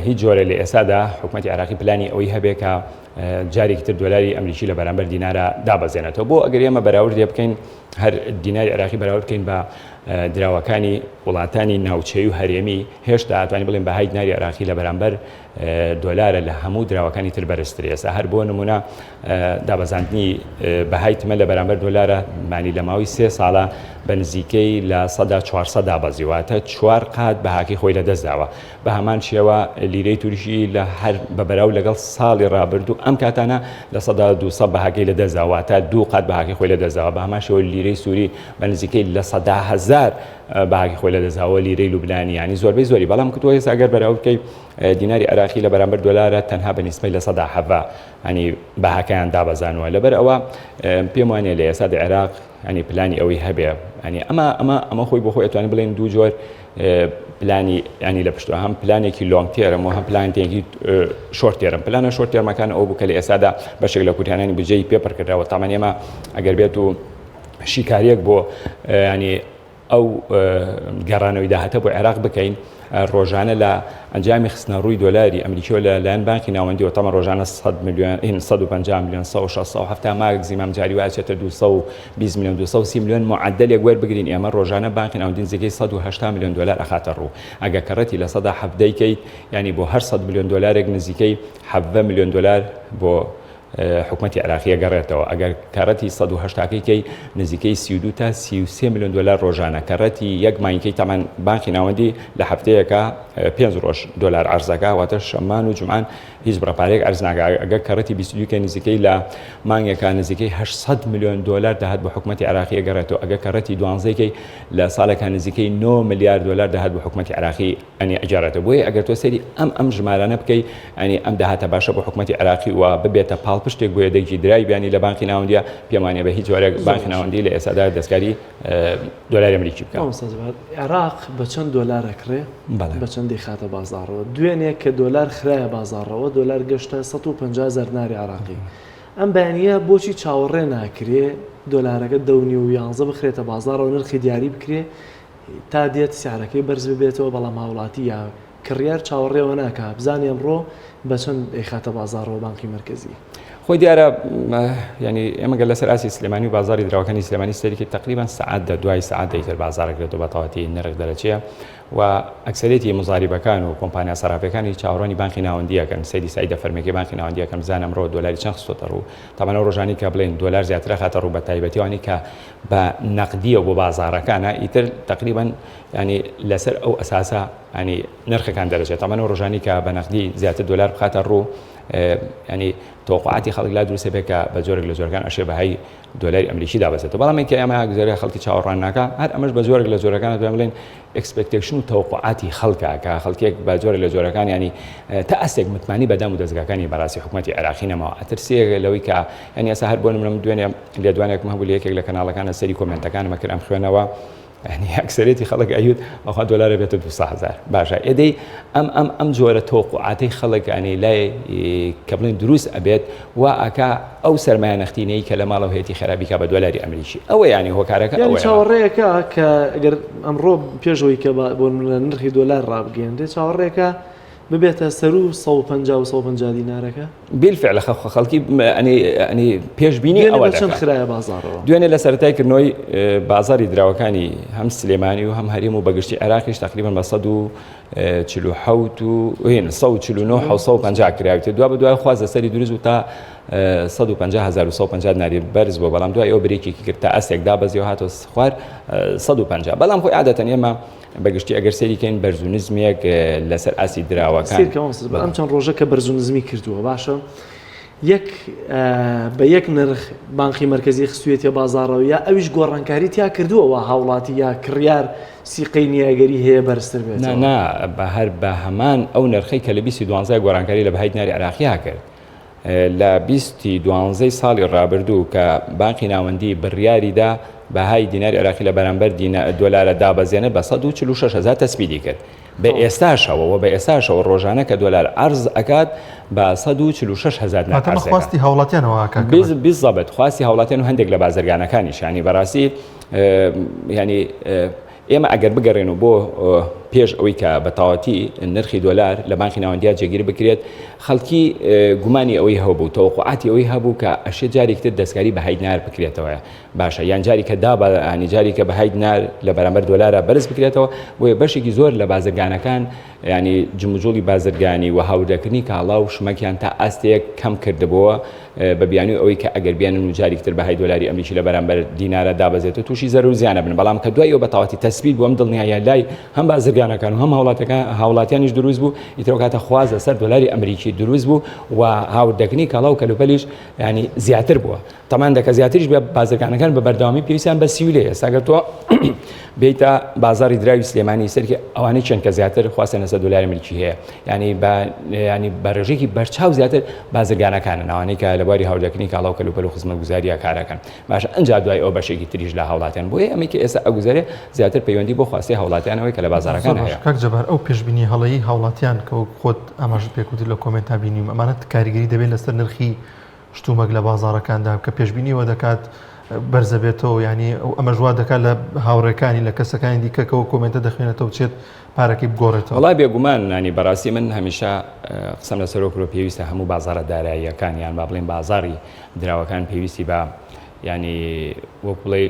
هیچ جۆرە لە ئێستادا حکوومەتتی عراقی پلانی ئەوەی هەبێ کە جارێکی تر دۆلاری ئەمریکی لە بەرامبەر دینارە دابەزێنێتەوە بۆ ئەگەر ئێمە بەراوردێ بکەین هەر دیناری عێراقی بەراورد بکەین بە دراوەکانی وڵاتانی ناوچەی و هەرێمی هێشتا ئەتوانین بڵێن بەهای دیناری عێراقی لە بەرامبەر دۆلارە لە هەموو دراوەکانی تر بەرزتر ئێستا هەر بۆ نمونە دابەزاندنی بەهای تمە لە بەرامبەر دۆلارە مانی لە ماوەی سێ ساڵە بە نزیکەی لە سەدا 400 دابەزی واتە چوار قات بەهاکەی خۆی لەدەست داوە بە هەمان شێوە لیرەی تورکی لە هەر بە بەراو لەگەڵ ساڵی ڕابردوو ئەم کاتانە 200% بەهاکەی لە دەستدا واتە دوو قات بەهاکەی خۆی لە دەستداوە بە هەمان شێوە لیرەی سووری بە نزیکەی 1000% بەهاکەی خۆی لە دەستداوە لیرەی لوبنانی ینی زۆربەی زۆری بەڵام کە تۆ ئێستا ئەگەر بەراورد بکەی دیناری عێراقی لە بەرامبەر دۆلارە تەنها بە نیسبەی 17% ینی بەهاکەیان دابەزانوە لەبەر ئەوە پێم وانە لە ئێستا عێراق ینی پلانی ئەوەی هەبێ ینی ئەمە ئەمە ئەمە خۆی بۆ خۆی ئەتوانین بڵێن دوو جۆر پلانی ینی لە پشتوە هەم پلانێکی long term و هەم پلانێکی short term پلانە short term ەکان ئەو بوو کە لە ئێستادا بەشێک لە کورتهێنانی بودجەی پێ پڕکردەوە تامان ئێمە ئەگەر بێت و شیکاریەک بۆ ینی. ئەو گەڕانەوەی داهاتە بۆ عێراق بکەین ڕۆژانە لە ئەنجامی خستنەڕووی دۆلاری ئەمریکیەوە لە لایەن بانکی ناوەندیەوە تەمە ڕۆژانە 100 ملیۆن هین 150 ملیۆن 160 170 ماکزیمام جاری وایە چێتە 220 ملیۆن 230 ملیۆن معدلێک وەربگرین ئێمە ڕۆژانە بانکی ناوەندی نزیکەی 180 ملیۆن دۆلار ئەخاتە ڕوو ئەگە کەڕەتی لە سەدا حەڤدەی کەیت یانی بۆ هەر 100 ملیۆن دۆلارێک نزیکەی 17 ملیۆن دۆلار بۆ حکومەتی عێراقی ئەگەڕێتەوە، ئەگەر کەڕەتی 180 کەی کەی نزیکەی 32 تا 33 ملیۆن دۆلار ڕۆژانە کەڕەتی یەک مانگی تەمان بانکی ناوەندی لە هەفتەیەکە پێنج ڕۆژ دۆلار عەرزەکە واتە شەممان و جومعان هیچ بڕە پارەیەک عەرز ناکا ئەگەر کەڕەتی 22 کەی نزیکەی لە مانگێکا نزیکەی 800 ملیۆن دۆلار داهات بۆ حکومەتی عێراقی ئەگەڕێتەوە ئەگەر کەڕەتی دوانزەی کەی لە ساڵێکا نزیکەی 9 ملیار دۆلار داهات بۆ حکومەتی عێراقی ئەنی ئەگێڕێتەوە بۆیە ئەگەر تۆ سەیری ئەم ئەم ژمارانە بکەی ئەنی ئەم داهاتە باشە بۆ حکومەتی عێراقی و ببێتە پاڵپشتێک بۆ یەدەگی دراوی بیانی لە بانقی ناوەندیە پێم وانیە بە هیچ جۆرێک بانقی ناوەندی لە ئێستادا دەستکاری دۆلاری ئەمریکی بکات. مامۆستا جەبار عێراق بە چەند دۆلار ئەکڕێ بە چەند دەیخاتە بازاڕەوە؟ دوێنێ کە دۆلار خرایە بازاڕەوە دۆلار گەشتە 150 هەزار دیناری عێراقی ئەم بەیانییە بۆچی چاوەڕێ ناکرێ دۆلارەکە دە و نیو و یانزە بخرێتە بازاڕەوە نرخی دیاری بکرێ تا دێت سعرەکەی بەرز ببێتەوە بەڵام هاوڵاتی یا کڕیار چاوەڕێوە ناکا بزانێ ئەمڕۆ بە چەند ئەیخاتە بازاڕەوە بانقی مەرکەزی. خۆی دیارە یعنی ئێمە گەر لەسەر ئاستی سلێمانی و بازاری دراوەکانی سلێمانی سەیرکی تقریبا سەعات دە دوای سەعات دەیتر بازارەکرێتەوە بە تەواتی نرخ دەرەچێ و ئەکسەرێتی مزاریبەکان و کۆمپانیا سەرافەکانی چاوەڕوانی بانقی ناوەندیەکەن سەیری سایدە فەرمیەکەی بانقی ناوەندیەکەن بزانە ئەمڕۆ دۆلاری چەند خستۆتە ڕوو تەبعەن ئەو ڕۆژانی کە بڵێن دۆلار زیاتر خاتە ڕوو بە تایبەتی ئەوانەی کە بە نەقدیەوە بۆ بازاڕەکانە ئیتر تقریبا ینی لەسەر ئەو ئەساسە ینی نرخەکان دەرەچێت تەمەن و ڕۆژانی کە بە نەقدی زیاتر دۆلار بخاتە ڕوو ینی تۆقعاتی خەڵک لا دروستە بێت کە بە جۆرێک لە جۆرەکان ئەشێ بەهای دۆلاری ئەمریکی دابەزێتەوە بەڵام کە ئەمە گوزارە خەڵکی چاوەڕوان ناکە هەر ئەمەش بە جۆرێک لە جۆرەکان دوای بڵێن expectation و تەوقعاتی خەڵکە کە خەڵکێک بە جۆرێک لە جۆرەکان ینی تا ئەستێک متمانی بەدام و دەزگاکانی بەڕاستی حکوومەتی عێراقی نەماوە ئەترسێک لەوەی کە یعنی ئێستا هەر بۆ نمونە من دوێنێ لێدوانێکم هەبوو لە یەکێک لە کەناڵەکان سەری کۆمێنتەکانمە کرد ئەم خوێنەوە یعنی ئەکسەرێتی خەڵک ئەیوت ئەوها دۆلارە بێتە 200 هزار باشە ئێدەی ئەم ئەم ئەم جۆرە تۆقعاتەی خەڵک ینی لای کە بڵێن دروست ئەبێت وا ئاکا ئەو سەرمایە نەختینەی کە لە ماڵەوە هەیەتی خێرا بیکا بە دۆلاری ئەمریکی ئەوە ینی هۆکارەکە یعنی چاوەڕێیەکە کە ئەگەر ئەمڕۆ پێشەوەی کە بۆ نرخی دۆلار ڕابگەیەنرێت چاوەڕێکە ببێتە سەروو 150 و 150 دینارەکە؟ بیلفعل خەڵکی ئەنی ئەنی پێشبینی دوێنێ ئەوە بە چەند دەکات. خرایە بازاڕەوە؟ دوێنێ لە سەرەتای کردنەوەی بازاڕی دراوەکانی هەم سلێمانی و هەم هەرێم و بەگشتی عێراقیش تقریبا بە 147 و هین 149 750 کراویتە دوا بە دوای خواست لەسەری دروست بوو تا 150 دیناری بەرز بووە بەڵام دوای ئەو برێکێکی کرد تا ئاستێک دابەزیەوە هاتەوە خوار 150 بەڵام خۆی عادەتەن ئێمە بەگشتی ئەگەر سەیری کەین بەرز و نزمیەک لەسەر ئاستی دراوەکان. سەیر کە مامۆستا ئەم چەند ڕۆژە کە بەرز و نزمی کردووە باشە یەک بە یەک نرخ بانقی مەرکەزی خستویەتیە بازاڕەوە یا ئەویش گۆڕانکاری تیا کردووە وا هاوڵاتی یا کڕیار سیقەی نییە ئەگەری هەیە بەرزتر نا بێتەوە؟ نا بە هەر بە هەمان ئەو نرخەی کە لە بیستی دوانزە گۆڕانکاری لە بەهای دیناری عێراقیا کرد لە بیستی دوانزەی ساڵی ڕابردوو کە بانقی ناوەندی بڕیاری دا بەهای دیناری عێراقی لە بەرامبەر دۆلارە دابەزێنێت بە 146 هەزار تەسبیتی کرد بە ئێستاشەوە و بە ئێستاشەوە ڕۆژانە کە دۆلار عەرز ئەکات بە 146 هەزار دینار واتە عەرز ئەکات. خواستی هاوڵاتیانەوە کاک کەمال. بالضبط خواستی هاوڵاتیان و هەندێک لە بازرگانەکانیش یانی بەڕاستی یانی ئێمە ئەگەر بگەڕێنەوە بۆ پێش ئەوەی کە بە تەواوەتی نرخی دۆلار لە بانقی ناوەندیا جێگیر بکرێت، خەڵکی گومانی ئەوەی هەبوو، تەوەقوعاتی ئەوەی هەبوو کە ئەشێ جارێکی تر دەستکاری بەهای دینار بکرێتەوە. باشە یان جاری کە دابە ینی جاری کە بەهای دینار لە بەرامبەر دۆلارا بەرز بکرێتەوە، بۆیە بەشێکی زۆر لە بازرگانەکان ینی جموجوڵی بازرگانی و هاوردەکردنی کاڵا و شمەکیان تا ئاستێک کەم کردبۆوە بە بیانووی ئەوەی کە ئەگەر بێنن و جارێکی تر بەهای دۆلاری ئەمریکی لە بەرامبەر دینارە دابەزێت و تووشی زەرەر و زیان ئەبن، بەڵام کە دوای ئەوە بە تەواوەتی تەسبیت بوو ئەم دڵنیاییە لای هەم بازرگانەکان و هەم هاوڵاتەکان هاوڵاتیانیش دروست بوو، ئیتر ئەو کاتە خواست لەسەر دۆلاری ئەمریکی دروست بوو و هاوردەکردنی کاڵا و کەلوپەلیش یانی زیاتر بووە. تەمان دەکە زیاتریش بێ بازرگانەکان بە بەردەوامی پێویستیان بە سیولەیە. ئێستا گەر تۆ بێیتە بازاڕی دراوی سلێمانی سەرکی ئەوانەی چەند کە زیاتر خواستیان لەسەر دۆلاری ئەمریکی هەیە ینی بە ینی بە ڕێژەیەکی بەرچاو زیاتر بازرگانەکانن ئەوانەی کە لە بواری هاوردەکردنی کاڵا و کەلوپەل و خزمەتگوزاریە کارەکەن باشە ئەنجا دوای ئەو بەشێکی تریش لە هاوڵاتیان بۆیە ئەمەی کە ئێستا ئەگوزەرێ زیاتر پەیوەندی بۆ خواستی هاوڵاتیانەوەی کە لە بازاڕەکان زۆر باش هەیە. کاک جەبار ئەو پێشبینی هەڵەی هاوڵاتیان کە وەک خۆت ئاماژەت پێ کردی لە کۆمێنتا بینیم ئەمانە کاریگەری دەبێت لەسەر نرخی شتومەک لە بازاڕەکاندا کە پێشبینی ئەوە دەکات. بەرزەبێتەوە یانی ئەمەش وا دەکات لە هاوڕێکانی لە کەسەکانی دیکە کە ئەو کۆمێنتە دەخوێنێتەوە بچێت پارەکەی بگۆڕێتەوە. وەڵا بێگومان یانی بەڕاستی من هەمیشە قسەم لەسەر کردووە پێویستە هەموو بازاڕە داراییەکان یان با بڵێین بازاڕی دراوەکان پێویستی بە یانی وەک بڵێ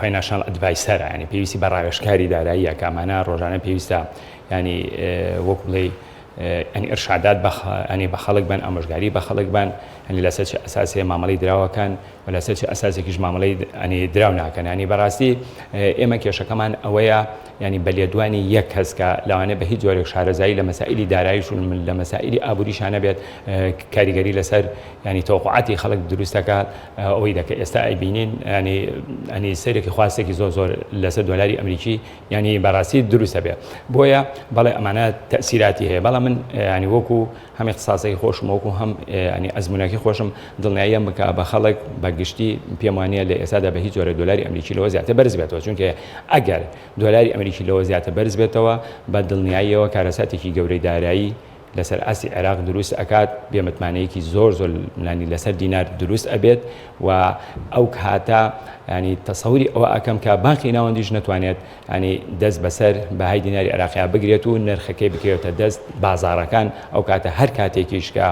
financial advisor ە ینی پێویستی بە ڕاوێژکاری داراییە کە ئەمانە ڕۆژانە پێویستە ینی وەک بڵێ ینی ئرشادات ینی بە خەڵک بن ئامۆژگاری بە خەڵک بن ینی لەسەر چ ئەساسێ مامەڵی دراوەکان و لەسەر چ ئەساسێکیش مامەڵەی ینی دراو ناکەن ینی بەڕاستی ئێمە کێشەکەمان ئەوەیە ینی بە لێدوانی یەک کەس کە لەوانەیە بە هیچ جۆرێک شارەزایی لە مەسائلی داراییش و لە مەسائلی ئابووریشا نەبێت کاریگەری لەسەر ینی تەوقعاتی خەڵک دروست دەکات ئەوەی دەکە ئێستا ئەیبینین ینی ینی سەیرێکی خواستێکی زۆر زۆر لەسەر دۆلاری ئەمریکی ینی بەڕاستی دروستە بێ بۆیە بەڵێ ئەمانە تەسیراتی هەیە بەڵام من ینی وەکو هەم اختصاصەکەی خۆشم وەکو هەم ینی ئەزمونەکەی خۆشم دڵنیاییان بکە بە خەڵک بە گشتی پێم وانە لە ئێستادا بە هیچ جۆرە دۆلاری ئەمریکی لەوە زیاتر بەرز بێتەوە چونکە ئەگەر دۆلاری ئەمریکی لەوە زیاتر بەرز بێتەوە بە دڵنیاییەوە کارەساتێکی گەورەی دارایی لەسەر ئاستی عێراق دروست ئەکات بێ متمانەیەکی زۆر زۆر ینی لەسەر دینار دروست ئەبێت و ئەو کاتە ینی تەسەوری ئەوە ئەکەم کە بانقی ناوەندیش نەتوانێت ینی دەست بەسەر بەهای دیناری عێراقیا بگرێت و نرخەکەی بکەوێتە دەست بازارەکان ئەو کاتە هەر کاتێکیش کە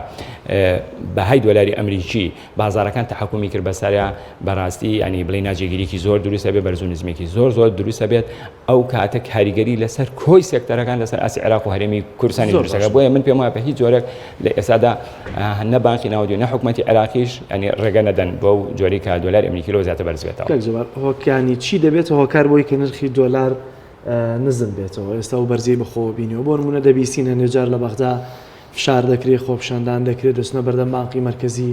بەهای دۆلاری ئەمریکی بازارەکان تەحکومی کرد بەسەریا بەڕاستی ینی بڵێ ناجێگیریکی زۆر دروست ئەبێت بەرز و نزمێکی زۆر زۆر دروست ئەبێت ئەو کاتە کاریگەری لەسەر کۆی سێکتەرەکان لەسەر ئاستی عێراق و هەرێمی کوردستانی دروست دەکات بۆیە من پێم وایە بە هیچ جۆرێک لە ئێستادا نە بانکی ناوەندی و نە حکومەتی عێراقیش ینی ڕێگە نەدەن بەو جۆری کە دۆلاری ئەمریکی لەوە زیاتر بەرز بێتەوە. کاک جەبار هۆکانی چی دەبێتە هۆکار بۆی کە نرخی دۆلار نزم بێتەوە ئێستا و بەرزی بەخۆوە بینیوە بۆ نمونە دەبیستین هەندێک جار لە بەغدا فشار دەکرێت خۆپیشاندان دەکرێت دەچنە بەردەم بانقی مەرکەزی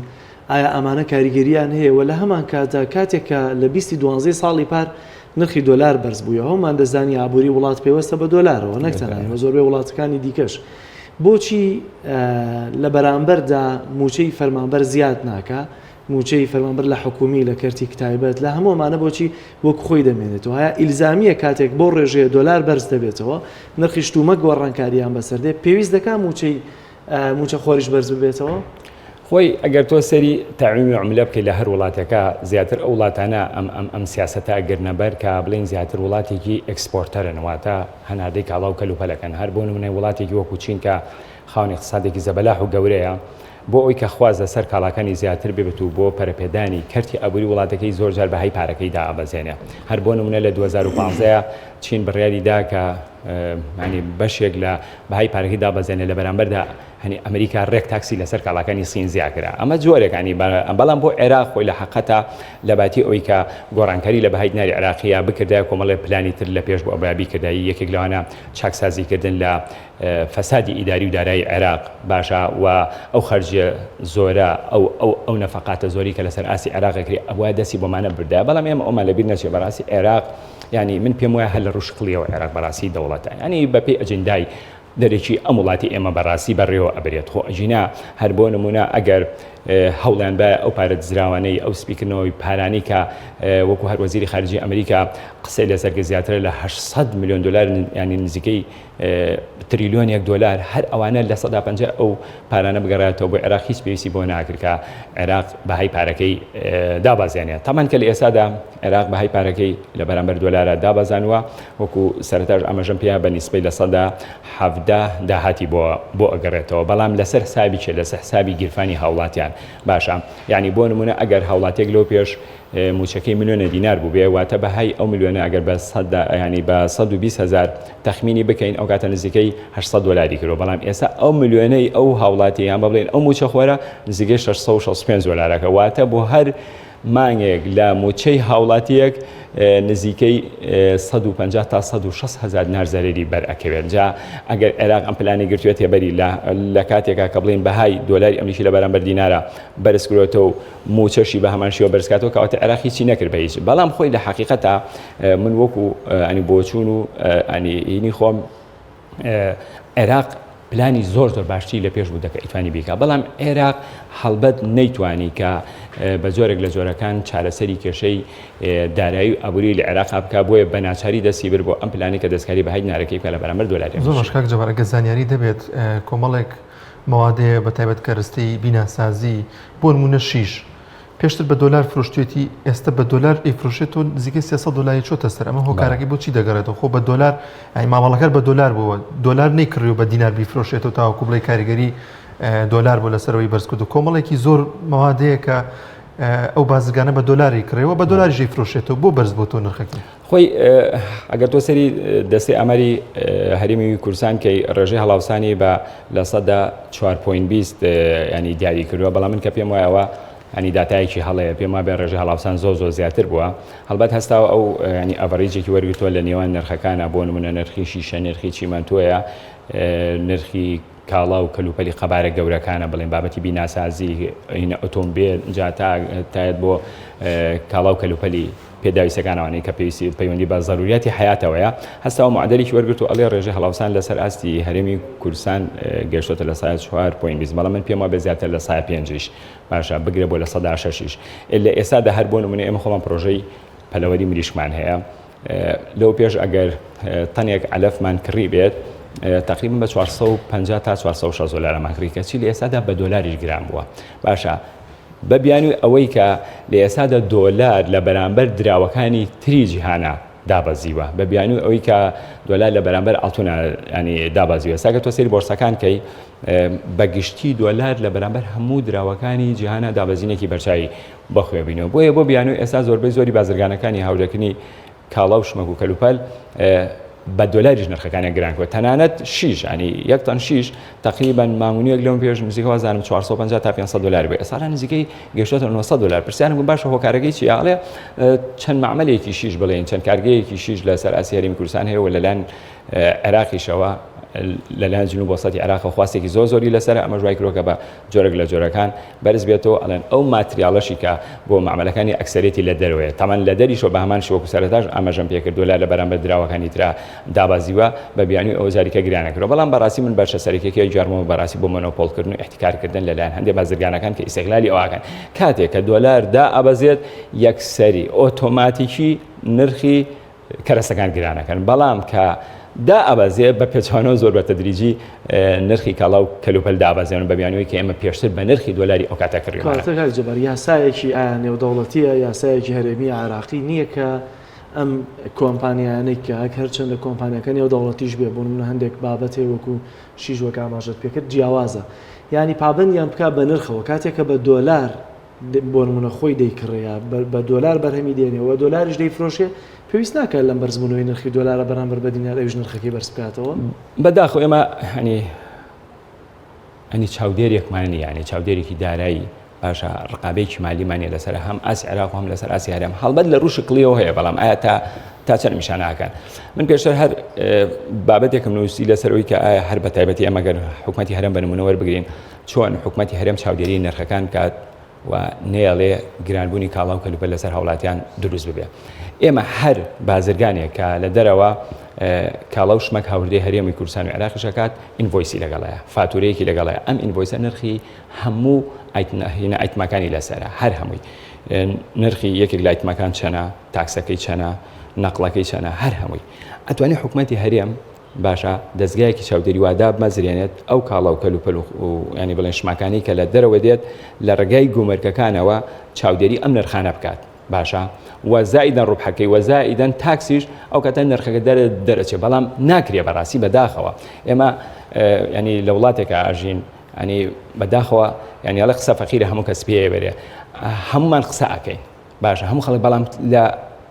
ئایا ئەمانە کاریگەرییان هەیە و لە هەمان کاتدا کاتێک کە لە بیستی دوانزەی ساڵی پار نرخی دۆلار بەرز بوویەوە هەموومان دەزانی ئابووری وڵات پەیوەستە بە دۆلارەوە نەک تەنها ئێمە زۆربەی وڵاتەکانی دیکەش بۆچی لە بەرامبەردا مووچەی فەرمانبەر زیاد ناکا مووچەی فەرمانبەر لە حکومی لە کەرتی تایبەت لە هەموو ئەمانە بۆچی وەک خۆی دەمێنێتەوە هەیە ئیلزامیە کاتێک بۆ ڕێژەیە دۆلار بەرز دەبێتەوە نرخی شتومەک گۆڕانکاریان بەسەر دێ پێویست دەکا مووچەی مووچەخۆریش بەرز ببێتەوە؟ خۆی ئەگەر تۆ سەیری تەعمیمی عوملە بکەی لە هەر وڵاتێکا زیاتر ئەو وڵاتانە ئەم ئەم ئەم سیاسەتە ئەگرنە بەر کە بڵێین زیاتر وڵاتێکی exporter ن واتە هەناردەی کاڵا و کەلوپەلەکەن هەر بۆ نمونە وڵاتێکی وەکو چین کە خاوەن ئیقتسادێکی زەبەلاح و گەورەیە بۆ ئەوی کە خواست لەسەر کاڵاکانی زیاتر ببێت و بۆ پەرەپێدانی کەرتی ئابووری وڵاتەکەی زۆر جار بەهای پارەکەی دائەبەزێنێ هەر بۆ نمونە لە 2015 چین بڕیاری دا کە ینی بەشێک لە بەهای پارەکەی دابەزێنێ لە بەرامبەردا هەنی ئەمریکا ڕێک تاکسی لەسەر کاڵاکانی سین زیا کرا ئەمە جۆرێک ینی بەڵام بۆ عێراق خۆی لە حقەتا لە باتی ئەوی کە گۆڕانکاری لە بەهای دیناری عێراقیە بکردایە کۆمەڵێ پلانی تر لە پێش بۆ ئەبا بیکردایی یەکێک لەوانە چاکسازیکردن لە فەسادی ئیداری و دارایی عێراق باشە و ئەو خەرجیە زۆرە ئەو ئەو ئەو نەفەقاتە زۆری کە لەسەر ئاستی عێراق ئەکرێ ئەبوایە دەستی بۆمانە بردایە بەڵام ئێمە ئەومان لەبیر نەچێ بەڕاستی عێراق یانی من پێم وایە هەر لە ڕوو شکڵیەوە عێراق بەڕاستی دەوڵەتە یانی بەپێی ئەجندای دەرەکی ئەم وڵاتی ئێمە بەڕاستی بەڕێوە ئەبرێت خۆ ئەگینا هەر بۆ نمونە ئەگەر هەوڵیان بایە ئەو پارە دزراوانەی ئەو سپیکردنەوەی پارانی کە وەکو هەر وەزیری خارجی ئەمریکا قسەی لەسەر کرد زیاترە لە 800 میلیۆن دلار ینی نزیکەی تریلیۆنێک دۆلار هەر ئەوانە 50% ئەو پارانە بگەڕێتەوە بۆ عێراق هیچ پێویستی بۆ ناکرد کە عێراق بەهای پارەکەی دابەزێنێت تەمان کە لە ئێستادا عێراق بەهای پارەکەی لە بەرامبەر دۆلارا دابەزانووە، وەکو سەرەتاش ئاماژەم پێیا بە نیسبەی 17% داهاتی بۆ بۆ ئەگەڕێتەوە، بەڵام لەسەر حسابی کێ؟ لەسەر حسابی گیرفانی هاوڵاتیان. باشە یانی بۆ نموونە ئەگەر هاوڵاتیەک لەو پێش مووچەکەی ملیۆنە دینار بووبێ واتە بەهای ئەو ملیۆنە ئەگەر بە سەدا یانی بە 120 هەزار تەخمینی بکەین ئەو کاتە نزیکەی 800 دۆلاری کردووە، بەڵام ئێستا ئەو ملیۆنەی ئەو هاوڵاتی یان بە بڵێین ئەو مووچەخۆرە نزیکەی 665 دۆلارەکە واتە بۆ هەر مانگێک لە مووچەی هاوڵاتییەک نزیکەی 150 تا 160 هەزار دینار زەرەری بەر ئەکەوێت جا ئەگەر عێراق ئەم پلانی گرتوێتێ بەری لە کاتێکا کە بڵین بەهای دۆلاری ئەمریکی لە بەرامبەر دینارە بەرز کرۆتەوە و مووچەشی بە هەمان شێوە بەرز کاتەوە کەواتە عێراق هیچی نەکرد بە هیچ بەڵام خۆی لە حەقیقەتا من وەکو ئەنی بۆچوون و ئەنی هینی خۆم عێراق پلانی زۆر زۆر باشتری لە پێش بوو دەکە ئیتوانی بیکا بەڵام عێراق هەڵبەت نەیتوانی کە بە جۆرێک لە جۆرەکان چارەسەری کێشەی دارایی و ئابووری لە عێراق بکا بۆیە بە ناچاری دەستی بر بۆ ئەم پلانی کە دەستکاری بەهای دینارەکەی بکا لە بەرامبەر دۆلاری زۆر باش کاک جەبار ئەگەر زانیاری دەبێت کۆمەڵێک مەوادەیە بە تایبەت کەرستەی بیناسازی بۆ نموونە شیش. پێشتر بە دۆلار فرۆشتوێتی ئێستا بە دۆلار ئەیفرۆشێتەوە نزیکەی 300 دۆلاری چۆتە سەر ئەمە هۆکارەکەی بۆ چی دەگەڕێتەوە خۆ بە دۆلار یانی مامەڵەکەر بە دۆلار بووە دۆلار نەیکڕی و بە دینار بیفرۆشێتەوە تاوەکو بڵێ کاریگەری دۆلار بۆ لەسەرەوەی بەرز کرد و کۆمەڵێکی زۆر مەوادەیە کە ئەو بازرگانە بە دۆلاری کڕێەوە بە دۆلاریش ئەیفرۆشێتەوە بۆ بەرز بۆ تۆ نرخەکەی خۆی ئەگەر تۆ سەری دەستەی ئاماری هەرێمی کوردستان کەی ڕێژەی هەڵاوسانی بە 4.20 ینی دیاری کردووە بەڵام من کە پێم وایەوە ینی داتایەکی هەڵەیە پێم وابێ ڕێژەی هەڵاوسان زۆر زۆر زیاتر بووە هەڵبەت هەستاوە ئەو ینی average ێکی وەرگتووە لە نێوان نرخەکانە بۆ نمونە نرخی شیشە نرخی چیمەنتۆیە نرخی کاڵا و کەلوپەلی قەبارە گەورەکانە بڵێن بابەتی بیناسازی ئۆتۆمبیل جا تا تایەت بۆ کاڵا و کەلوپەلی پێداویستەکان ئەوانەی کە پێویستی پەیوەندی بە زەروریاتی حیاتەوەیە هەستاوە معدەلێکی وەرگرت و ئەڵێ ڕێژەی هەڵاوسان لەسەر ئاستی هەرێمی کوردستان گەشتۆتە لە سایە 4.20 بەڵام من پێم وابێ زیاتر لە سایە پێنجیش باشە بگرە بۆ لە سەدا شەشیش لە ئێستادا هەر بۆ نمونە ئێمە خۆمان پرۆژەی پەلەوەری مریشکمان هەیە لەو پێش ئەگەر تەنێک عەلەفمان کڕی بێت تقریبا بە 450 تا 460 دلارمان کڕی کەچی لە ئێستادا بە دۆلاریش گران بووە باشە بە بیانووی ئەوەی کە لە ئێستادا دۆلار لە بەرامبەر دراوەکانی تری جیهانا دابەزیوە، بە بیانووی ئەوەی کە دۆلار لە بەرامبەر ئاڵتونا ینی دابەزیوە. ئێستا گەر تۆ سەیری بۆرسەکان کەی بە گشتی دۆلار لە بەرامبەر هەموو دراوەکانی جیهانا دابەزینێکی بەرچاوی بەخۆی بینیوە. بۆیە بۆ بیانووی ئێستا زۆربەی زۆری بازرگانەکانی هاوردەکردنی کاڵا و شمەک و کەلوپەل بە دۆلاریش نرخەکانیان گران کرد تەنانەت شیش ینی یەک تەن شیش تقریبا مامونیەک لەم پێش نزیکە وازانم 450 تا 500 دلار بێ ئێستا نزیکەی گەشتۆتە 900 دلار پرسیارم بوو باشە هۆکارەکەی چیە ئەڵێ چەند معملێکی شیش بڵێن چەند کارگەیەکی شیش لەسەر ئاستی هەرێمی کوردستان هەیە و لەلایەن عێراقیشەوە لەلایەن جنوب وسطی عێراق خواستێکی زۆر زۆری لەسەر ئەمەش وای کردووە کە بە جۆرێک لە جۆرەکان بەرز بێتەوە ئەڵێن ئەو ماتریاڵەشی کە بۆ مەعمەلەکانی ئەکسەرێتی لە دەرەوەیە تەمان لە دەریشەوە بە هەمان شێوە وەکو سەرەتاش ئاماژەم پێکرد دۆلار لە بەرامبەر دراوەکانی ترا دابەزیوە بە بیانووی ئەوە جاریکە گرانە کردوە بەڵام بەڕاستی من بەشە سەرەکیەکەی گێڕمەوە بەڕاستی بۆ مۆنۆپۆڵکردن و ئیحتیکارکردن لەلایەن هەندێک بازرگانەکان کە ئیستغلالی ئەوەکەن کاتێک کە دۆلار دائەبەزێت یەکسەری ئۆتۆماتیکی نرخی کەرەسەکان گرانەکەن بەڵام کە دائەبەزێ بە پێچەوانەوە زۆر بە تەدریجی نرخی کاڵا و کەلوپەل دابەزێن بە بیانووی کە ئێمە پێشتر بە نرخی دۆلاری ئەو کاتە کڕیومانە. کەواتە کاک جەبار یاسایەکی ئایا نێودەوڵەتییە یاسایەکی هەرێمی عێراقی نییە کە ئەم کۆمپانیایانەی کە هەرچەندە کۆمپانیاکە نێودەوڵەتیش بێ بۆ نمونە هەندێک بابەت هەیە وەکو شیش وەک ئاماژەت پێکرد جیاوازە یانی پابەندیان بکا بە نرخەوە کاتێک کە بە دۆلار بۆ نمونە خۆی دەیکڕێ یا بە دۆلار بەرهەمی دێنێ و دۆلاریش دەیفرۆشێ پێویست ناکات لەم بەرزبوونەوەی نرخی دۆلارە بەرامبەر بە دینار ئەویش نرخەکەی بەرز بکاتەوە؟ بەداخەوە ئێمە هەنی ئەنی چاودێرێکمان نییە ینی چاودێرێکی دارایی باشە ڕقابێکی مالیمان نیە لەسەر هەم ئاسی عێراق و هەم لەسەر ئاسی هەرێم هەڵبەت لە ڕوو شکڵیەوە هەیە بەڵام ئایا تا تا چەند میشانەکان من پێشتر هەر بابەتێکم نووسی لەسەر ئەوی کە ئایا هەر بە تایبەتی ئەمە گەر حکومەتی هەرێم بە نمونە وەربگرین چۆن حکومەتی هەرێم چاودێری نرخەکان بکات و نەیەڵێ گرانبوونی کاڵا و کەلوپەل لەسەر هاوڵاتیان دروست ببێ. ئێمە هەر بازرگانێک کە لە دەرەوە کاڵا و شمەک هاوردەی هەرێمی کوردستان و عێراقیش ئەکات invoice ی لەگەڵەیە، فاتورەیەکی لەگەڵەیە، ئەم invoice ە نرخی هەموو item ەکانی لەسەرە، هەر هەمووی نرخی یەکێک لە item ەکان چەنە، tax ەکەی چەنە، نەقڵەکەی چەنە، هەر هەمووی. ئەتوانێ حکومەتی هەرێم باشە دەزگایەکی چاودێری وا دابمەزرێنێت ئەو کاڵا و کەلوپەل و ینی بڵێن شماکانی کە لە دەرەوە دێت لە ڕێگای گومرکەکانەوە چاودێری ئەم نرخانە بکات باشە و زائیدەن ڕوبحەکەی و زائیدەن tax یش ئەو کاتە نرخەکە دەرە دەرەچێ بەڵام ناکرێ بەڕاستی بەداخەوە ئێمە ینی لە وڵاتێکە ئاژین ینی بەداخەوە ینی ئەڵێ قسە فەقیرە هەموو کەس پێ بەرێ هەمومان قسە ئەکەین باشە هەموو خەڵک بەڵام لە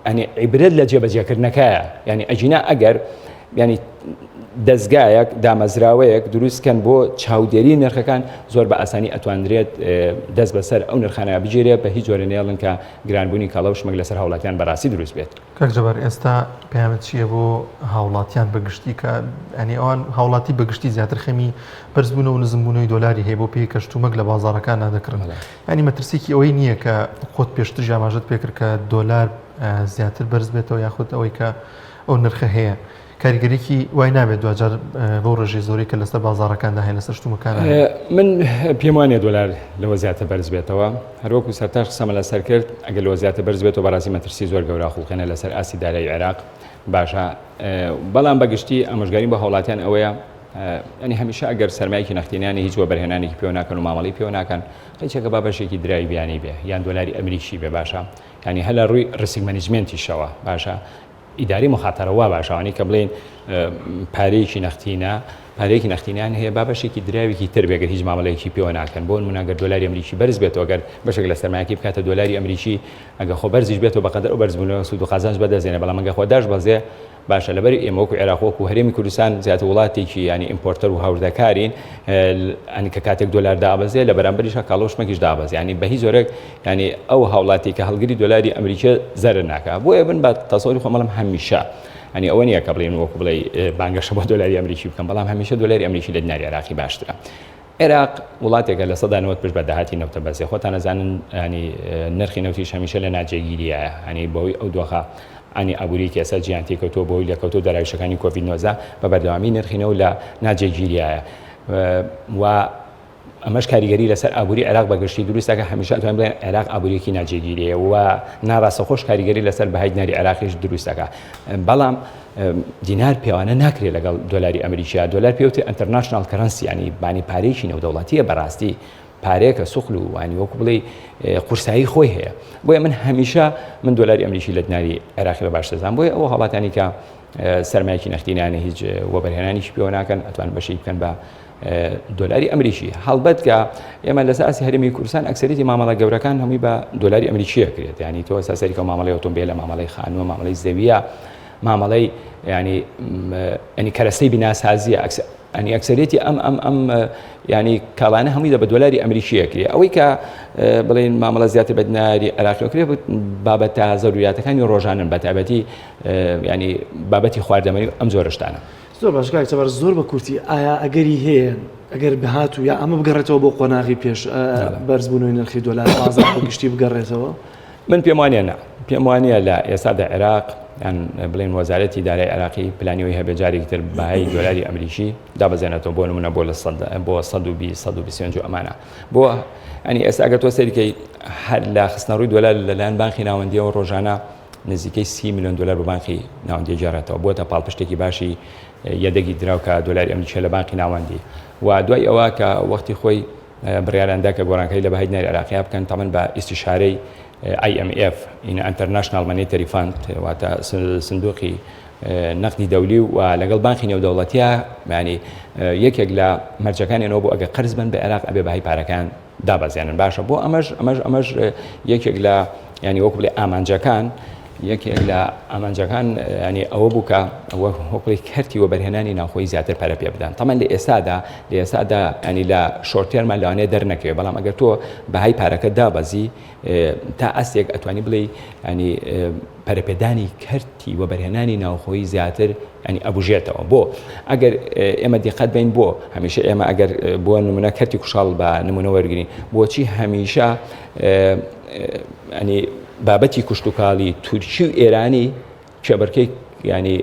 ئەنی عیبرەت لە جێبەجێکردنەکەیە یعنی ئەگینا ئەگەر ینی دەستگایەک دامەزراوەیەک دروستکەن بۆ چاودێری نرخەکان زۆر بە ئاسانی ئەتواندرێت دەست بەسەر ئەو نرخانە بگیرێ بە هیچ جۆرە نێڵن کە گرانبوونی کاڵا و شمەک لەسەر هاوڵاتیان بەڕاستی دروست بێت. کاک جەبار ئێستا پەیامت چییە بۆ هاوڵاتیان بە گشتی کە ئەنی ئەوان هاوڵاتی بە گشتی زیاتر خەمی بەرزبوونەوە و نزمبوونەوەی دۆلاری هەیە بۆ پێی کە شتومەک لە بازاڕەکاندا دەکڕن یانی مەترسیکی ئەوەی نییە کە خۆت پێشتریش ئاماژەت پێکرد کە دۆلار زیاتر بەرز بێتەوە یاخود ئەوەی کە ئەو نرخە هەیە کاریگەریی وای نابێت دواجار بەو ڕێژەی زۆری کە لەسەر بازاڕەکاندا هەیە لەسەر شتومەکان من پێم وانە دۆلار لەوە زیاتر بەرز بێتەوە هەروەکو سەرتاش قسەمە لەسەر کرد ئەگەر لەوە زیاتر بەرز بێتەوە بەڕاستی مەترسی زۆر گەورە خوڵقێنە لەسەر ئاستی دارایی عێراق باشە بەڵام بەگشتی ئامۆژگاری بۆ هاوڵاتیان ئەوەیە. ینی هەمیشە ئەگەر سەرمایەکی نەختینیانی هیچ وەبەرهێنانێکی پێوە ناکەن و مامەڵەی پێوە ناکەن قەیچەکە با بەشێکی دراوی بیانی بێ یان دۆلاری ئەمریکی بێ باشە ینی هەر لە ڕووی risk management یشەوە باشە ئیداری مخاتەرە وا باشە ئەوانەی کە بڵێین پارەیەکی نەختینە پارەیەکی نەختینیان هەیە با بەشێکی دراوێکی تر بێ گەر هیچ مامەڵەیەکی پێوە ناکەن بۆ نمونە گەر دۆلاری ئەمریکی بەرز بێتەوە گەر بەشێک لە سەرمایەکەی بکاتە دۆلاری ئەمریکی ئەگە خۆ بەرزیش بێتەوە بەقەدەر ئەو بەرزبوونەوە سوود و قازانج بەدەستێنێ بەڵام ئەگە خۆ داش بەزێ باشە لەبەر ئێمە وەکو عێراق وەکو هەرێمی کوردستان زیاتر وڵاتێکی ینی importer و هاوردەکارین ینی کە کاتێک دۆلار دابەزێ لە بەرامبەریشا کاڵا و شمەکیش دابەزێ ینی بە هیچ جۆرێک ینی ئەو هاوڵاتی کە هەڵگری دۆلاری ئەمریکیە زەرەر ناکا بۆیە من بە تەسەوری خۆم بەڵام هەمیشە ینی ئەوە نییە کە بڵێن وەکو بڵێ بانگەشە بۆ دۆلاری ئەمریکی بکەم بەڵام هەمیشە دۆلاری ئەمریکی لە دیناری عێراقی باشترە عێراق وڵاتێکە 90% پشت بە داهاتی نەوتە بەسێ خۆتان ئەزانن ینی نرخی نەوتیش هەمیشە لە ناجێگیریایە ینی بەهۆی ئەو دۆخە ینی ئابووری کە ئێستا جیهان تێکەوتووە بەهۆی لێکەوتە و دەراویشەکانی کۆڤید 19 بە بەردەوامی نرخی نەوت لە ناجێگیریایە و ئەمەش کاریگەری لەسەر ئابووری عێراق بە گشتی دروست دەکات هەمیشە ئەتوانین بڵێین عێراق ئابووریەکی ناجێگیریە و ناڕاستەخۆش کاریگەری لەسەر بەهای دیناری عێراقیش دروست دەکات بەڵام دینار پێوانە ناکرێت لەگەڵ دۆلاری ئەمریکا دۆلار پێوتێ international currency ینی بانی پارێکی نێودەوڵەتیە بەڕاستی پارەیەکە سوخل و وانی وەکو بڵێ قورسایی خۆی هەیە بۆیە من هەمیشە من دۆلاری ئەمریکی لە دیناری عێراقی بە باش دەزانم بۆیە ئەو هاوڵاتیانی کە سەرمایەکی نەختینانە هیچ وەبەرهێنانیشی پێوە ناکەن ئەتوان بەشی بکەن بە دۆلاری ئەمریکی هەڵبەت کە ئێمە لەسەر ئاستی هەرێمی کوردستان ئەکسەریتی مامەڵە گەورەکان هەمووی بە دۆلاری ئەمریکی ئەکرێت ینی تۆ ئێستا سەریکە مامەڵەی ئۆتۆمبیلە مامەڵەی خانووە مامەڵەی زەویە مامەڵەی ینی ینی کەرەسەی بیناسازیە ئەنی ئەکسەرێتی ئەم ئەم ئەم ینی کاڵانە هەمووی بە دۆلاری ئەمریکی ئەکرێ ئەوەی کە بڵێن مامەڵە زیاتر بە دیناری عێراقی ئەکرێ بابەتە زەروریاتەکانی ڕۆژانن بە تایبەتی ینی بابەتی خواردەمەنی ئەم جۆرە شتانە. زۆر باش کاک جەبار زۆر بە کورتی ئایا ئەگەری هەیە ئەگەر بهات و یا ئەمە بگەڕێتەوە بۆ قۆناغی پێش بەرزبوونەوەی نرخی دۆلار بازاڕ بە گشتی بگەڕێتەوە؟ من پێم وانە نا پێم وانە لە ئێستادا عێراق یان بڵێن وەزارەتی دارای عێراقی پلانیەوەی هەبێ جارێکی تر بەهای دۆلاری ئەمریکی دابەزێنێتەوە بۆ نمونە بۆ لە بۆ 120 125 و ئەمانە بۆ ئەنی ئێستا ئەگەر تۆ سەیرکەی هەر لە خستنەڕووی دۆلار لەلایەن بانقی ناوەندیەوە ڕۆژانە نزیکەی 30 میلیۆن دلار بۆ بانقی ناوەندی گێڕێتەوە بۆتە پاڵپشتێکی باشی یەدەگی دراو کە دۆلاری ئەمریکیە لە بانقی ناوەندی و دوای ئەوە کە وەختی خۆی بڕیاریان دا کە گۆڕانکاری لە بەهای دیناری عێراقیا بکەن تەمەن بە ئیستیشارەی IMF International Monetary Fund واتە سندوقی نەقدی دەولی و لەگەڵ بانقی نێودەوڵەتیە ینی یەکێک لە مەرجەکانیانەوە بۆ ئەگە قەرز بن بە عێراق ئەبێ بەهای پارەکان دابەزێنن باشە بۆ ئەمەش ئەمەش ئەمەش یەکێک لە ینی وەکو بڵێ ئامانجەکان یەکێک لە ئامانجەکان ینی ئەوە بوو کە وەکڵی کەرتی وەبەرهێنانی ناوخۆی زیاتر پەرە پێ بدەن تەمان لە ئێستادا لە ئێستادا ینی لە short term مان لەوانەیە دەرنەکەوێت بەڵام ئەگەر تۆ بەهای پارەکە دابەزی تا ئاستێک ئەتوانی بڵێ ینی پەرەپێدانی کەرتی وەبەرهێنانی ناوخۆیی زیاتر ینی ئەبوژێتەوە بۆ ئەگەر ئێمە دیقەت بین بۆ هەمیشە ئێمە ئەگەر بۆ نمونە کەرتی کوشاڵ بە نمونە وەرگین بۆچی هەمیشە ینی بابەتی کوشتتوکاڵی تورکی و ئێرانی کێبەرکەی ینی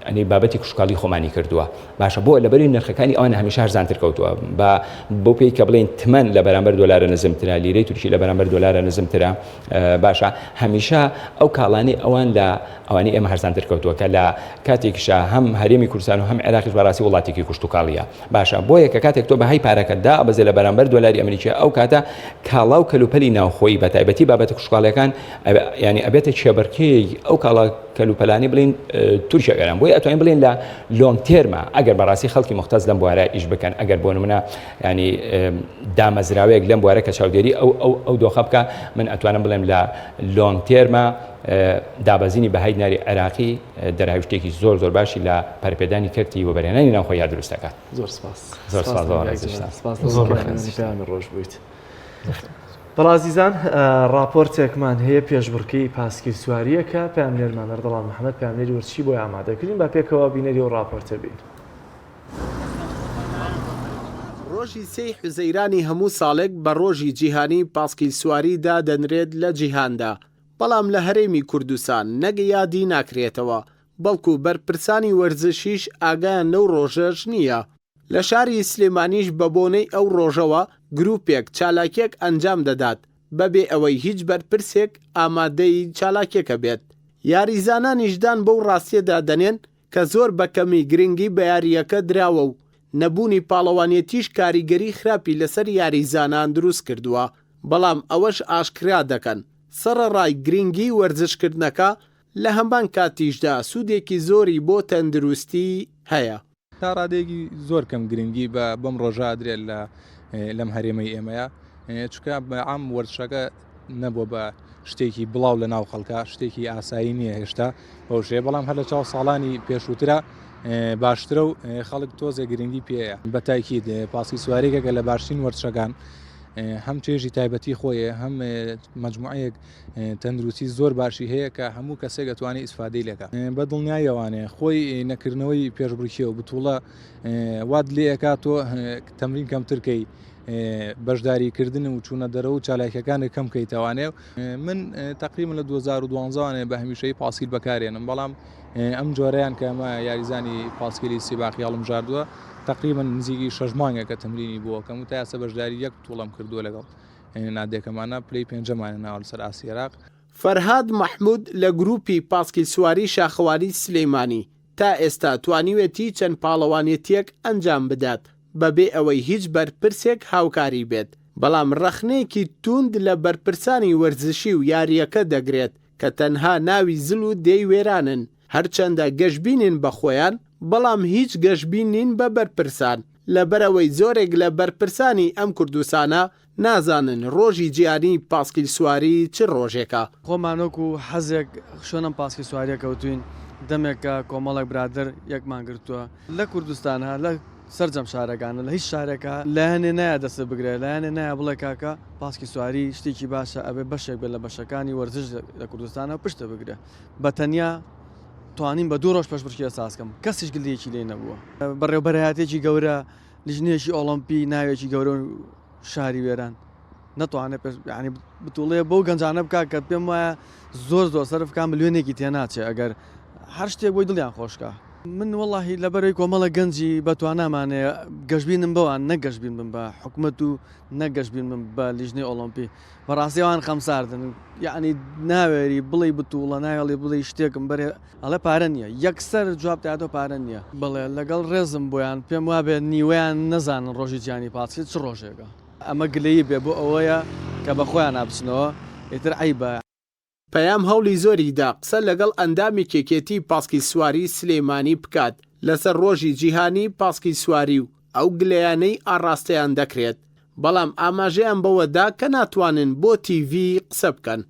ئەنی بابەتی کوشتکاڵی خۆمانی کردووە باشە بۆ لەبەری نرخەکانی ئەوان هەمیشە هەرزانتر کەوتووە بە بۆ پێی کە بڵێن تمەن لە بەرامبەر دۆلارە نزمترە لیرەی تورکی لە بەرامبەر دۆلارە نزمترە باشە هەمیشە ئەو کاڵانەی ئەوان لە ئەوانی ئێمە هەرزانتر کەوتووە کە لە کاتێکیشا هەم هەرێمی کوردستان و هەم عێراقیش بەڕاستی وڵاتێکی کوشتوکاڵیە باشە بۆیە کە کاتێک تۆ بەهای پارەکە دابەزێ لە بەرامبەر دۆلاری ئەمریکی ئەو کاتە کاڵا و کەلوپەلی ناوخۆیی بە تایبەتی بابەتە کوشتوکاڵیەکان ینی ئەبێتە کێبڕکێی ئەو کاڵا کەلوپەلانی بڵین تورکیا ئێران بۆیە ئەتوانین بڵێن لە long term ا ئەگەر بەڕاستی خەڵکی مختەز لەم بوارە ئیش بکەن ئەگەر بۆ نمونە ینی دامەزراوەیەک لەم بوارە کە چاودێری ئەو ئەو ئەو دۆخە بکە من ئەتوانم بڵێم لە long term ا دابەزینی بەهای دیناری عێراقی دەرهاویشتێکی زۆر زۆر باشی لە پەرەپێدانی کەرتی وەبەرهێنانی ناوخۆیی دروست دەکات. زۆر سپاس. زۆر سپاس بۆ سپاس زۆر پەیامی ڕۆژ بوویت. بەڵازیزان ڕاپۆرتێکمان هەیە پێشبڕکێی پاسکیل سوارییە کە پەیامنێرمان ئەردەڵان محەمەد پەیامنێری وەرزشی بۆی ئامادەکردین با پێکەوە بینەری ئەو ڕاپۆرتە بین. ڕۆژی سێی حوزەیرانی هەموو ساڵێک بە ڕۆژی جیهانی پاسکیلسواری دادەنرێت لە جیهاندا، بەڵام لە هەرێمی کوردستان نەک یادی ناکرێتەوە، بەڵکو بەرپرسانی وەرزشیش ئاگایان لەو ڕۆژەش نییە. لە شاری سلێمانیش بەبۆنەی ئەو ڕۆژەوە گروپێک چالاکیەک ئەنجام دەدات بەبێ ئەوەی هیچ بەرپرسێک ئامادەی چالاکیەکە بێت. یاریزانانیش دان بەو ڕاستیەدا دەنێن کە زۆر بە کەمی گرنگی بە یارییەکە دراوە و نەبوونی پاڵەوانێتیش کاریگەری خراپی لەسەر یاریزانان دروستکردووە، بەڵام ئەوەش ئاشکرا دەکەن، سەڕەڕای گرنگی وەرزشکردنەکە، لە هەمان کاتیشدا سوودێکی زۆری بۆ تەندروستی هەیە. تا ڕادەیەکی زۆر کەم گرنگی بە بەم ڕۆژە ئەدرێت لە لەم هەرێمەی ئێمەیە چونکە بە عام وەرزشەکە نەبووە بە شتێکی بڵاو لە ناو خەڵکە شتێکی ئاسایی نییە هێشتا بەو شێ بەڵام هەر لە چاو ساڵانی پێشووترە باشترە و خەڵک تۆزێ گرنگی پێەیە بە تاکید پاسی سوارێکێکە لە باشترین وەرزشەکان هەم چێژی تایبەتی خۆیە هەم مجموعەیەک تەندروستی زۆر باشی هەیە کە هەموو کەسێک ئەتوانێت ئیسفادەی لێکا بە دڵنیاییەوانێ خۆی نەکردنەوەی پێشبڕکێ و بتوڵە وات لێ ئەکات تۆ تەمرین کەمتر کەی بەشداریکردن و چوونە دەرەوە و چالاکیەکانت کەم کەیتەوانێ من تقریبا لە 2012 وانێ بە هەمیشەی پاسکیل بەکارێنم بەڵام ئەم جۆرەیان کە ئەمە یاریزانی پاسکیلی سیباقی هەڵمژاردووە تقریبا نزیکی شەش مانگێکە تەمرینی بۆکەم و تا ئێستا بەشداری یەک بتوڵەم کردووە لەگەڵ نادێکەمانە پلەی پێنجەمان هێناوە لەسەر ئاستی عێراق. فەرهاد مەحمود لە گروپی پاسکیلسواری شاخەوانی سلێمانی تا ئێستا توانیوێتی چەند پاڵەوانێتییەک ئەنجام بدات بەبێ ئەوەی هیچ بەرپرسێک هاوکاری بێت، بەڵام رەخنەیەکی تووند لە بەرپرسانی وەرزشی و یارییەکە دەگرێت کە تەنها ناوی زل و دێی وێرانن، هەرچەندە گەشبینین بە خۆیان، بەڵام هیچ گەشبین نین بە بەرپرسان. لەبەرئەوەی زۆرێک لە بەرپرسانی ئەم کوردستانە نازانن ڕۆژی جیهانی پاسکیلسواری چ ڕۆژێکە. خۆمان وەکو حەزێک شوێن ئەم پاسکیلسواریە کەوتوین، دەمێکە کۆمەڵێک برادەر یەکمان گرتووە لە کوردستانا لە سەرجەم شارەکانا لە هیچ شارێکا لایەنێ نایە دەستت بگرێ لایەنێ نایە بڵێ کاکە پاسکیلسواری شتێکی باشە ئەبێ بەشێک بێت لە بەشەکانی وەرزش لە کوردستانا و پشتت بگرێ بە تەنیا توانیم بە دوو ڕۆژ پێشبڕکێ ساز کەم کەسیش گلەیەکی لێ نەبووە. بەڕێوبەرایەتێکی گەورە لیژنەیەکی ئۆڵۆمپی ناوێکی گەورە و شاری وێران نەتوانێت پێش یعنی بتوڵێ بەو گەنجانە بکات کە پێم وایە زۆر زۆر سەرف بکا ملیۆنێکی تێناچێ ئەگەر هەر شتێک بۆی دڵیان خۆشکە. من وەڵاهی لەبەرەی کۆمەڵە گەنجی بەتوانامانەیە گەشبینم بەوان نەک گەشبین بم بە حکومەت و نەک گەشبین بم بە لیژنەی ئۆڵۆمپی بەڕاستی ئەوان خەمساردن یعنی ناوێری بڵێی بتوڵە ناوێڵی بڵێی شتێکم بەرێ ئەڵێ پارە نییە یەکسەر جواب دەیاتەوە پارە نییە. بەڵێ لەگەڵ ڕێزم بۆیان پێم وابێ نیوەیان نەزانن ڕۆژی جیهانی پاسکیل چ ڕۆژێکە. ئەمە گلەیی بێ بۆ ئەوەیە کە بە خۆیانا بچنەوە ئیتر عەیبە. پەیام هەوڵی زۆری دا قسە لەگەڵ ئەندامێکی یەکێتی پاسکیلسواری سلێمانی بکات لەسەر ڕۆژی جیهانی پاسکیلسواری و ئەو گلەیانەی ئاڕاستەیان دەکرێت، بەڵام ئاماژەیان بەوە دا کە ناتوانن بۆ تیڤی قسە بکەن.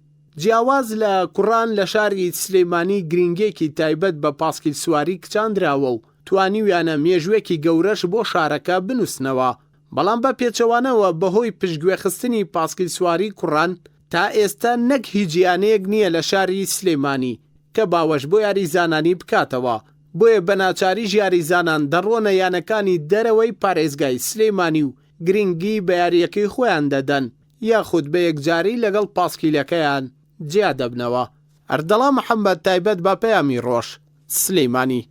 جیاواز لە کوڕان لە شاری سلێمانی گرینگیەکی تایبەت بە پاسکیلسواری کچان دراوە و توانیویانە مێژووێکی گەورەش بۆ شارەکە بنووسنەوە، بەڵام بە پێچەوانەوە بەهۆی پشتگوێخستنی پاسکیلسواری کوڕان تا ئێستا نەک هیچ یانەیەک نییە لە شاری سلێمانی کە باوەش بۆ یاریزانانی بکاتەوە، بۆیە بە ناچاریش یاریزانان دەڕۆنە یانەکانی دەرەوەی پارێزگای سلێمانی و گرنگی بە یارییەکەی خۆیان دەدەن یاخود بە یەکجاری لەگەڵ پاسکیلەکەیان جیا دەبنەوە. ئەردەڵان محەمەد تایبەت بە پەیامی ڕۆژ، سلێمانی.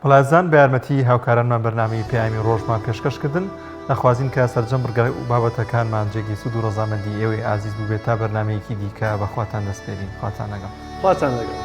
بەڵێزان بە یارمەتی هاوکارانمان بەرنامەی پەیامی ڕۆژمان پێشکەش کردن دەخوازین کە سەرجەم بڕگە و بابەتەکانمان جێگەی سوود و ڕەزامەندی ئێوەی ئازیز بووبێت تا بەرنامەیەکی دیکە بە خواتان دەسپێرین خواتان لەگەڵ. خواتان لەگەڵ.